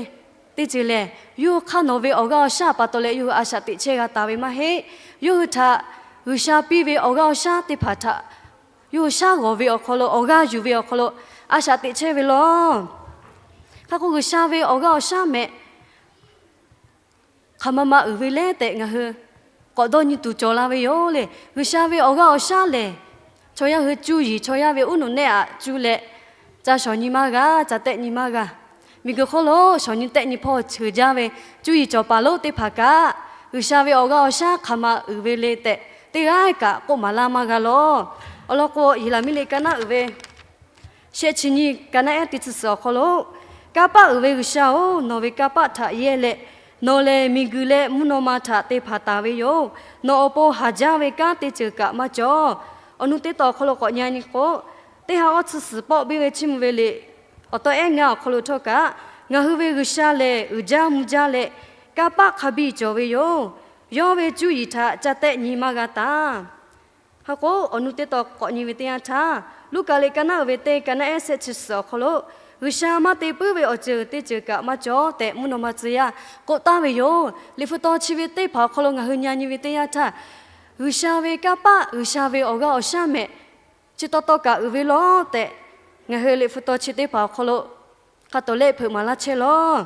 teˇ ceuˬ lehˬ, yawˇ hui hk'aˇ nawˬ ve awˬ g'aˇ awˬ shaˉ pa taw leh yawˇ hui a shaꞈ teꞈ chehˇ g'a taˍ ve maˇ heˆ. Yawˇ hui htaꞈ G'uiˬsha piˇ ve awˬ g'aˇ awˬ shaˉ teˇ hpaˍ htaꞈ yawˇ hui shaˉ g'awˬ ve awˬ hk'aw lo, awˬ g'aˇ yuˬ ve awˬ hk'aw lo a shaꞈ teꞈ chehˇ ve law. Hk'e k'o, G'uiˬsha ve awˬ g'aˇ awˬ shaˉ mehꞈ hk'aˬ ma ma uiˍ ve le tehꞈ ngaˬ hui k'awꞈ dawˇ nyi tuˬ cawˬ la ve yoˬ le. G'uiˬsha ve awˬ g'aˇ awˬ shaˉ lehˬ, chaw yaˇ hui cuˇ yiˍ, chaw yaˇ ve uˉ nawˬ nehˆ aꞈ cuˇ leh ca shawˍ nyi maˇ g'a, ca tehˆ nyi maˇ g'a. Miˬguiˬ hk'oˆ lo shawˍ nyi tehˆ nyi hpawˇ ceuˬ jaˇ ve cuˇ yiˍ cawˬ paˍ lonˉ teˇ hpaˍ kaꞈ, G'uiˬsha ve awˬ g'aˇ awˬ shaˉ hk'aˬ ma uiˍ ve le tehꞈ teˇ g'aˇ kaꞈ k'oˆ maˍ laˇ maˇ g'a law. Awˬ lawn k'o, Yeˍraˍmiˆ liꞈ ka naˉ uiˍ ve shehˆ chi nyiˇ, ka naˉ ehˉ teˇ chi suhˍ awˬ hk'aw lo, Kanˇ paˆ uiˍ ve G'uiˬsha-oˬ, nawˬ ve kanˇ paˆ htaꞈ yehˇ leh, nawˬ lehˬ miˬguiˬ leh mvuhˇ naw ma htaꞈ te hpanˍ taˍ ve yoˬ. Nawˬ awˬ pon haˍ jaˇ ve kanˉ teˇ ceuˬ kaꞈ maˇ cawˬ. Awˬ nu teˇ taw awˬ hk'aw lo k'awꞈ nyi-a nyi k'o, teˇ ha awˇ tsuhˇ suhˍ pawˆ biˇ ve Chiˇ mvuh ve liꞈ awˬ taw ehˉ ngaˇ awˬ hk'aw lo htawˇ kaꞈ, ngaˬ hui ve G'uiˬsha lehˬ uiˍ jaˇ mvuh jaˇ leh, kanˇ paˆ hk'a biˇ cawˬ ve yoˬ. Yawˇ ve cuˇ yiˍ htaꞈ ca tehˆ nyi maˇ g'a taˍ. Hk'e k'o, awˬ nu teˇ taw k'awꞈ nyi ve teˇ yanˇ htaˇ, Luˉkaꞈ liꞈ ka naˉ uiˍ ve teˇ, ka naˉ ehˉ shehˆ chi suhˍ awˬ hk'aw lo, G'uiˬsha maˇ te puiˉ ve awˬ ceuˬ teˇ ceuˬ kaꞈ maˇ cawˬ tehꞈ mvuhˇ naw ma tcuh yaˇ k'oˆ taˍ ve yoˬ. Liꞈ hpu taw chi ve teˇ hpaˍ awˬ hk'aw lo ngaˬ hui nyi-a nyi ve teˇ yanˇ htaˇ, G'uiˬsha ve kanˇ paˆ, G'uiˬsha ve awˬ g'aˇ awˬ shaˉ mehꞈ chi taw taw kaꞈ uiˍ ve law tehꞈ, ngaˬ hui Liꞈ hpu taw chi teˇ hpaˍ awˬ hk'aw lo hk'a tawˍ lehˆ hpeuꞈ maˍ laˇ chehˇ law.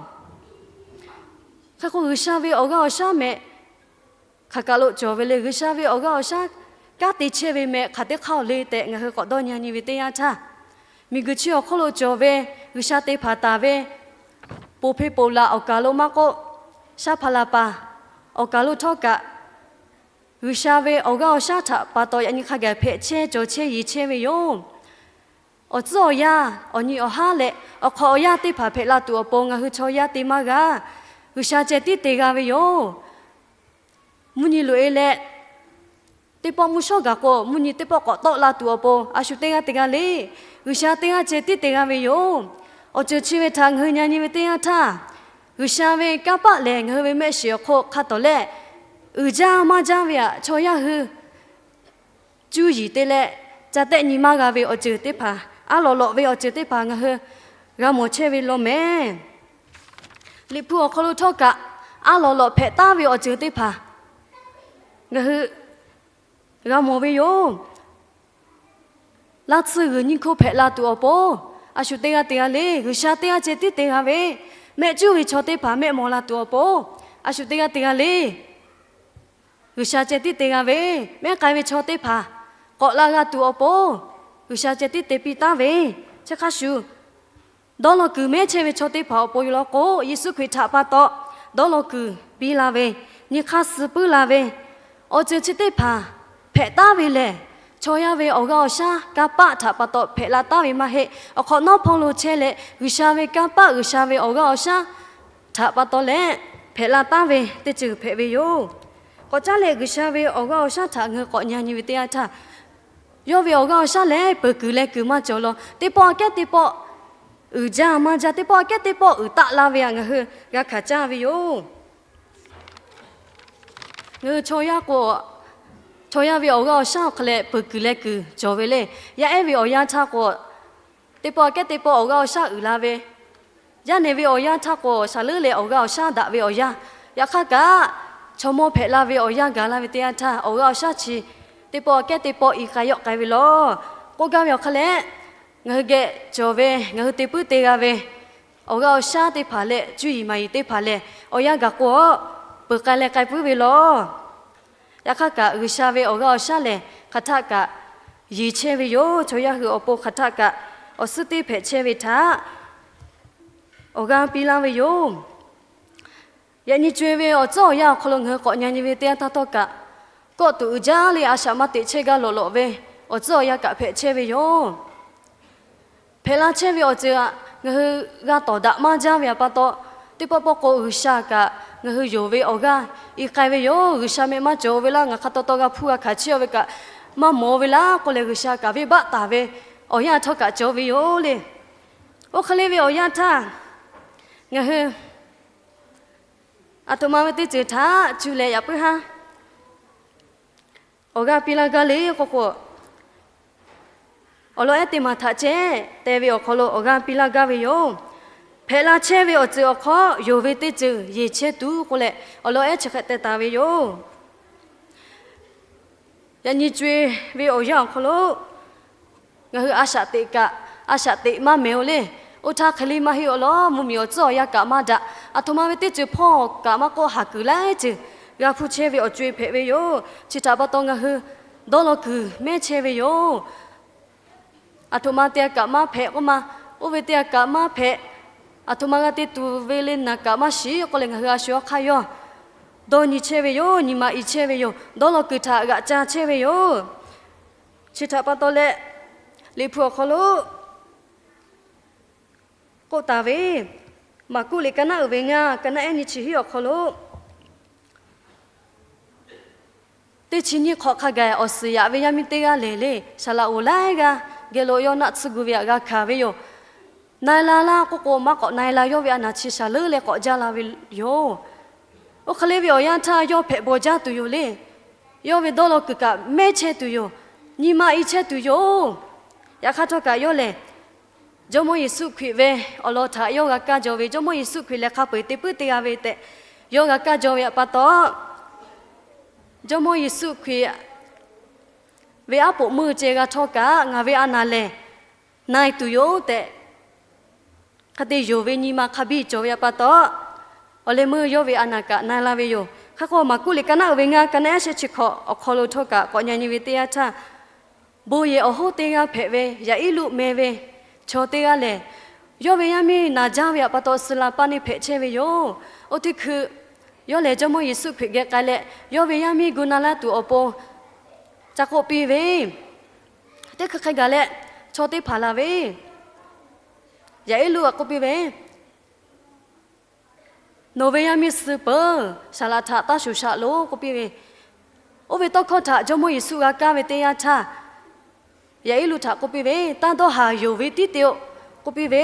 Hk'e k'o, G'uiˬsha ve awˬ g'aˇ awˬ shaˉ mehꞈ hk'aˬ kaˬ lo cawˬ ve le. G'uiˬsha ve awˬ g'aˇ awˬ shaˉ kanˉ te chehˇ ve mehꞈ hk'aˬ teˇ hk'aˇ oˬ le tehꞈ ngaˬ hui k'awꞈ dawˇ nyi-a nyi ve teˇ yanˇ htaˇ, miˬguiˬ chi awˬ hk'oˆ lo cawˬ ve G'uiˬsha te hpanˍ taˍ ve poˬ hpeˇ poˬ laꞈ awˬ kaˬ lo maˇ k'oˆ, shaˉ hpaˍ laˬ paˍ awˬ kaˬ lo htawˇ kaꞈ, G'uiˬsha ve awˬ g'aˇ awˬ shaˉ htaꞈ pa taw yaꞈ nyi hk'a gaˬ hpehꞈ chehˇ cawˬ chehˇ yeˬ chehˇ ve yoˬ. Awˬ tcuhˉ awˬ yanˇ, awˬ nyi awˬ haˉ leh awˬ hk'awꞈ awˬ yanˇ teˇ hpaˍ hpehꞈ la tuˬ awˬ pon ngaˬ hui chaw yaˇ te maˇ g'a. G'uiˬsha ceh tiˉ te g'a ve yoˬ. Mvuhˇ nyi loꞈ-e leh, teˇ pawˆ mvuhˇ shawˉ gaˬ k'o, mvuhˇ nyi teˇ pawˆ k'awꞈ tawˆ la tuˬ awˬ pon a shu teˇ g'aˇ te g'a le. G'uiˬsha teˇ g'aˇ ceh tiˉ te g'a ve yoˬ. Awˬ ceuˬ chi ve htaꞈ ngaˬ hui nyi-a nyi ve teˇ yanˇ htaˇ, G'uiˬsha ve kanˇ paˆ lehˬ ngaˬ hui ve mehˆ shiˍ awˬ hk'oˆ hk'a tawˍ leh uiˍ jaˇ maˇ jaˇ ve htaꞈ chaw yaˇ hui cuˇ yiˍ te leh ca tehˆ nyi maˇ g'a ve awˬ ceuˬ teˇ hpaˍ, aˉ lawꞈ lawꞈ ve awˬ ceuˬ teˇ hpaˍ ngaˬ hui g'a mawˬ chehˇ ve law mehˍ. Liꞈ hpu awˬ hk'aw lo htawˇ kaꞈ, aˉ lawꞈ lawꞈ hpehꞈ taˍ ve awˬ ceuˬ teˇ hpaˍ ngaˬ hui g'a mawˬ ve yoˬ. Laˇ tsuhˇ g'uiˬ nyiˇ hkoˇ hpehꞈ la tuˬ awˬ pon, a shu teˇ g'aˇ te g'a le. G'uiˬsha teˇ g'aˇ ceh tiˉ te g'a ve, mehˆ cuˉ ve chaw teˇ hpaˍ mehˆ mawˬ la tuˬ awˬ pon, a shu teˇ g'aˇ te g'a le. G'uiˬsha ceh tiˉ te g'a ve, mehˆ k'ai ve chaw teˇ hpaˍ k'awꞈ la g'a tuˬ awˬ pon, G'uiˬsha ceh tiˉ te piˇ taˉ ve. Chi hk'a shuˍ, dawˇ law kuiˬ mehˉ chehˇ ve chaw teˇ hpaˍ awˬ pon yoˬ law k'o, Yeˍsuˆ Hkriꞈ htaꞈ pa taw dawˇ law kuiˬ piˇ la ve, nyi hk'aˇ suh puiˉ la ve, awˬ ceuˬ chi teˇ hpaˍ hpehꞈ taˉ ve lehˬ, chaw yaˇ ve awˬ g'aˇ awˬ shaˉ kanˇ paˆ htaꞈ pa taw hpehꞈ la taˉ ve maˇ heˆ. Awˬ hk'awꞈ nawˉ hpawˇ lo chehˇ leh, G'uiˬsha ve kanˇ paˆ, G'uiˬsha ve awˬ g'aˇ awˬ shaˉ htaꞈ pa taw leh hpehꞈ la taˉ ve teˇ ceuˬ hpehꞈ ve yoˬ. K'awꞈ caˉ leh G'uiˬsha ve awˬ g'aˇ awˬ shaˉ htaꞈ ngaˬ hui k'awꞈ nyi nyi ve teˇ yanˇ htaˇ, yawˇ ve awˬ g'aˇ awˬ shaˉ lehˬ peuˬ kuiˬ leh kuiˬ maˇ cawˬ law. Teˇ pawˆ aꞈ kehˉ teˇ pawˆ uiˍ jaˇ maˇ jaˇ, teˇ pawˆ aꞈ kehˉ teˇ pawˆ uiˍ taˆ laˇ ve htaꞈ ngaˬ hui g'a hkanˍ caˇ ve yoˬ. Ngaˬ hui chaw yaˇ k'o, chaw yaˇ ve awˬ g'aˇ awˬ shaˉ awˬ hk'aw leh peuˬ kuiˬ leh kuiˬ cawˬ ve le. Yaˇ ehˉ ve awˬ yanˇ htaˇ k'o, teˇ pawˆ aꞈ kehˉ teˇ pawˆ awˬ g'aˇ awˬ shaˉ uiˍ la ve, yaˇ nehˬ ve awˬ yanˇ htaˇ k'o, shaˍ leuˉ leh awˬ g'aˇ awˬ shaˉ daꞈ ve awˬ yanˇ, yaꞈ hk'aˇ kaꞈ chaw mawˇ hpehꞈ la ve awˬ yanˇ gaˬ la ve teˇ yanˇ htaˇ, awˬ g'aˇ awˬ shaˉ chi teˇ pawˆ aꞈ kehˉ teˇ pawˆ i k'ai yawˆ k'ai ve law. K'oˆ gaˇ ve awˬ hk'aw leh, ngaˬ hui geh cawˬ ve, ngaˬ hui te puiˉ te g'a ve awˬ g'aˇ awˬ shaˉ teˇ hpaˍ leh cuˇ yiˍ maˍ yiˍ teˇ hpaˍ lehˬ, awˬ yanˇ gaˬ k'o, peuˬ k'ai leh k'ai puiˉ ve law. Yaꞈ hk'aˇ kaꞈ G'uiˬsha ve awˬ g'aˇ awˬ shaˉ lehˬ, hk'aˬ htaˆ kaꞈ yeˬ chehˇ ve yoˬ. Chaw yaˇ hui awˬ pon hk'aˬ htaˆ kaꞈ awˬ suhˉ teˇ hpehꞈ chehˇ ve htaꞈ awˬ g'aˇ piˇ laˇ ve yoˬ. Yaꞈ nyi co-e ve awˬ tcuhˉ awˬ yanˇ awˬ hk'aw lo ngaˬ hui k'awꞈ nyi nyi ve teˇ yanˇ htaˇ htawˇ kaꞈ, kawˆ tuꞈ uiˍ jaˇ leh a shaꞈ maˇ teꞈ chehˇ gaˇ lawꞈ lawꞈ ve awˬ tcuhˉ awˬ yanˇ kaꞈ hpehꞈ chehˇ ve yoˬ. Hpehꞈ la chehˇ ve awˬ ceuˬ aꞈ ngaˬ hui g'a tawˍ daꞈ maˇ jaˇ ve htaꞈ pa taw, teˇ pawˆ pawˆ k'o G'uiˬsha kaꞈ ngaˬ hui yonˍ ve awˬ g'aˇ i k'ai ve yoˬ. G'uiˬsha meh maˇ cawˬ ve laˇ, ngaˬ hk'a taw taw g'a hpuˇ g'a hkanˍ chehˇ ve kaꞈ maˇ mawˬ ve laˇ k'oˆ leh, G'uiˬsha kaꞈ venˇbaˆ taˍ ve awˬ yanˇ htawˇ kaꞈ cawˬ ve yoˬ le. Oˇ hk'e le ve awˬ yanˇ htaˇ, ngaˬ hui aˬ htoꞈ ma ve teˇ ceuˬ htaꞈ cuˇ leh yaꞈ puiˉ haˉ awˬ g'aˇ piˇ laˇ gaˇ le k'oˆ k'o, awˬ lawn ehˉ teˇ maˬ htaꞈ ceh te ve awˬ hk'aw lo awˬ g'aˇ piˇ laˇ gaˇ ve yoˬ. Hpehꞈ la chehˇ ve awˬ ceuˬ awˬ hk'aw yonˍ ve teˇ ceuˬ yeˬ chehˇ tuˬ k'oˆ leh, awˬ lawn ehˉ chi hk'e teh taˍ ve yoˬ. Yaꞈ nyi co-e ve awˬ yanˇ awˬ hk'aw lo ngaˬ hui a shaꞈ teꞈ kaꞈ, a shaꞈ teꞈ maˇ mehˍ-o le. Oˇ htaˇ hk'e le maˇ heˆ awˬ lawn, mvuhˇmiˬ awˬ tcuhˉ awˬ yanˇ kaꞈ maˇ daꞈ, aˬ htoꞈ ma ve teˇ ceuˬ hpawˇ kaꞈ maˇ k'oˆ, haˍ kuiˬ laiˉ ceuˬ g'a hpuˇ chehˇ ve awˬ co-e hpehꞈ ve yoˬ. Chi htaꞈ pa taw ngaˬ hui dawˇ law kuiˬ mehˉ chehˇ ve yoˬ. Aˬ htoꞈ ma te a kaꞈ maˇ hpehꞈ k'oˆ ma, oˇ ve te a kaꞈ maˇ hpehꞈ, aˬ htoꞈ ma g'a te tuˬ ve le naˬ kaꞈ maˇ shiˍ k'oˆ leh, ngaˬ hui a shu awˬ hk'aˇ yawˇ dawˇ nyi chehˇ ve yoˬ. Nyi ma i chehˇ ve yoˬ. Dawˇ law kuiˬ htaꞈ g'aꞈ ca chehˇ ve yoˬ. Chi htaꞈ pa taw leh, Liꞈ hpu awˬ hk'aw lo k'oˆ taˍ ve, Maˍkuˆ liꞈ ka naˆ uiˍ ve ngaˇ, ka naˆ ehˉ nyi chi hiˉ awˬ hk'aw lo, teˇ chi nyiˇ hk'awꞈ hk'a gaˬ awˬ suhˍ yaꞈ ve yaˇ miˇ teˇ g'aˇ lehˬ le, saˍ laꞈ oˍ laiˉ g'aˇ geh lo yawˇ naˆ tsuhˇ gu ve htaꞈ g'a hkanˍ ve yoˬ. Na-e la laˇ k'oˆ k'o, maˇ k'awꞈ na-e la, yawˇ ve a naˬ chi saˍ leuˉ leh k'awꞈ jaˇ la ve yoˬ. Oˇ hk'e le ve awˬ yanˇ htaˇ yawˇ hpehꞈ bawˬ jaˇ tuˬ yoˬ le. Yawˇ ve dawˇ law kuiˬ kaꞈ mehˉ chehˇ tuˬ yoˬ. Nyi ma i chehˇ tuˬ yoˬ. Yaꞈ hk'aˇ htawˇ kaꞈ yawˇ lehˬ, Jawˇmawˇ Yeˍsuˆ Hkriꞈ ve awˬ lawn htaꞈ yawˇ g'a kaˇ jaw ve, Jawˇmawˇ Yeˍsuˆ Hkriꞈ lehˬ hk'a peu-eˬ te puiˉ te g'a ve tehꞈ yawˇ g'a kaˇ jaw ve htaꞈ pa taw, Jawˇmawˇ Yeˍsuˆ Hkriꞈ ve aˉ poꞈ meuˇ ceh g'a htawˇ kaꞈ, ngaˬ ve a naˬ lehˬ na-e tuˬ yoˬ tehꞈ, hk'a te yonˍ ve nyi ma hk'a biˇ cawˬ ve htaꞈ pa taw, awˬ leh meuˇ yawˇ ve a naˬ kaꞈ na-e la ve yoˬ. Hk'e k'o, Maˍkuˆ liꞈ ka naˆ uiˍ ve ngaˇ, ka naˆ ehˉ shehˆ chi hk'awꞈ awˬ hk'aw lo htawˇ kaꞈ k'awꞈ nyi nyi ve teˇ yanˇ htaˇ, bon yehˬ awˬ hoˉ teˇ g'aˇ hpehꞈ ve Yaˍiˉluˆ meh ve chaw teˇ g'aˇ lehˬ, yawˇ ve yaˇ miˇ naˬ jaˇ ve htaꞈ pa taw, suh la paˇ neˇ hpehꞈ chehˇ ve yoˬ. Oˇ teˇ hkui yawˇ lehˬ Jawˇmawˇ Yeˍsuˆ Hkriꞈ geh k'ai leh, yawˇ ve yaˇ miˇ gu na laˇ tuˬ awˬ pon ca k'oˆ piˇ ve, teˇ hkui hk'e gaˬ leh chaw teˇ hpaˍ la ve, Yaˍiˉluˆ htaꞈ k'oˆ piˇ ve, Nawˬ ve yaˇ miˇ suh peuˬ, saˍ laꞈ htaꞈ taˇ shuˍ shaꞈ loˬ k'oˆ piˇ ve. Oˇ ve tawˇ hkawˇ htaꞈ Jawˇmawˇ Yeˍsuˆ g'a kaˇ ve teˇ yanˇ htaˇ, Yaˍiˉluˆ htaꞈ k'oˆ piˇ ve, Taˇ dawˇ haˍ, yonˍ ve tiˉ te-o k'oˆ piˇ ve.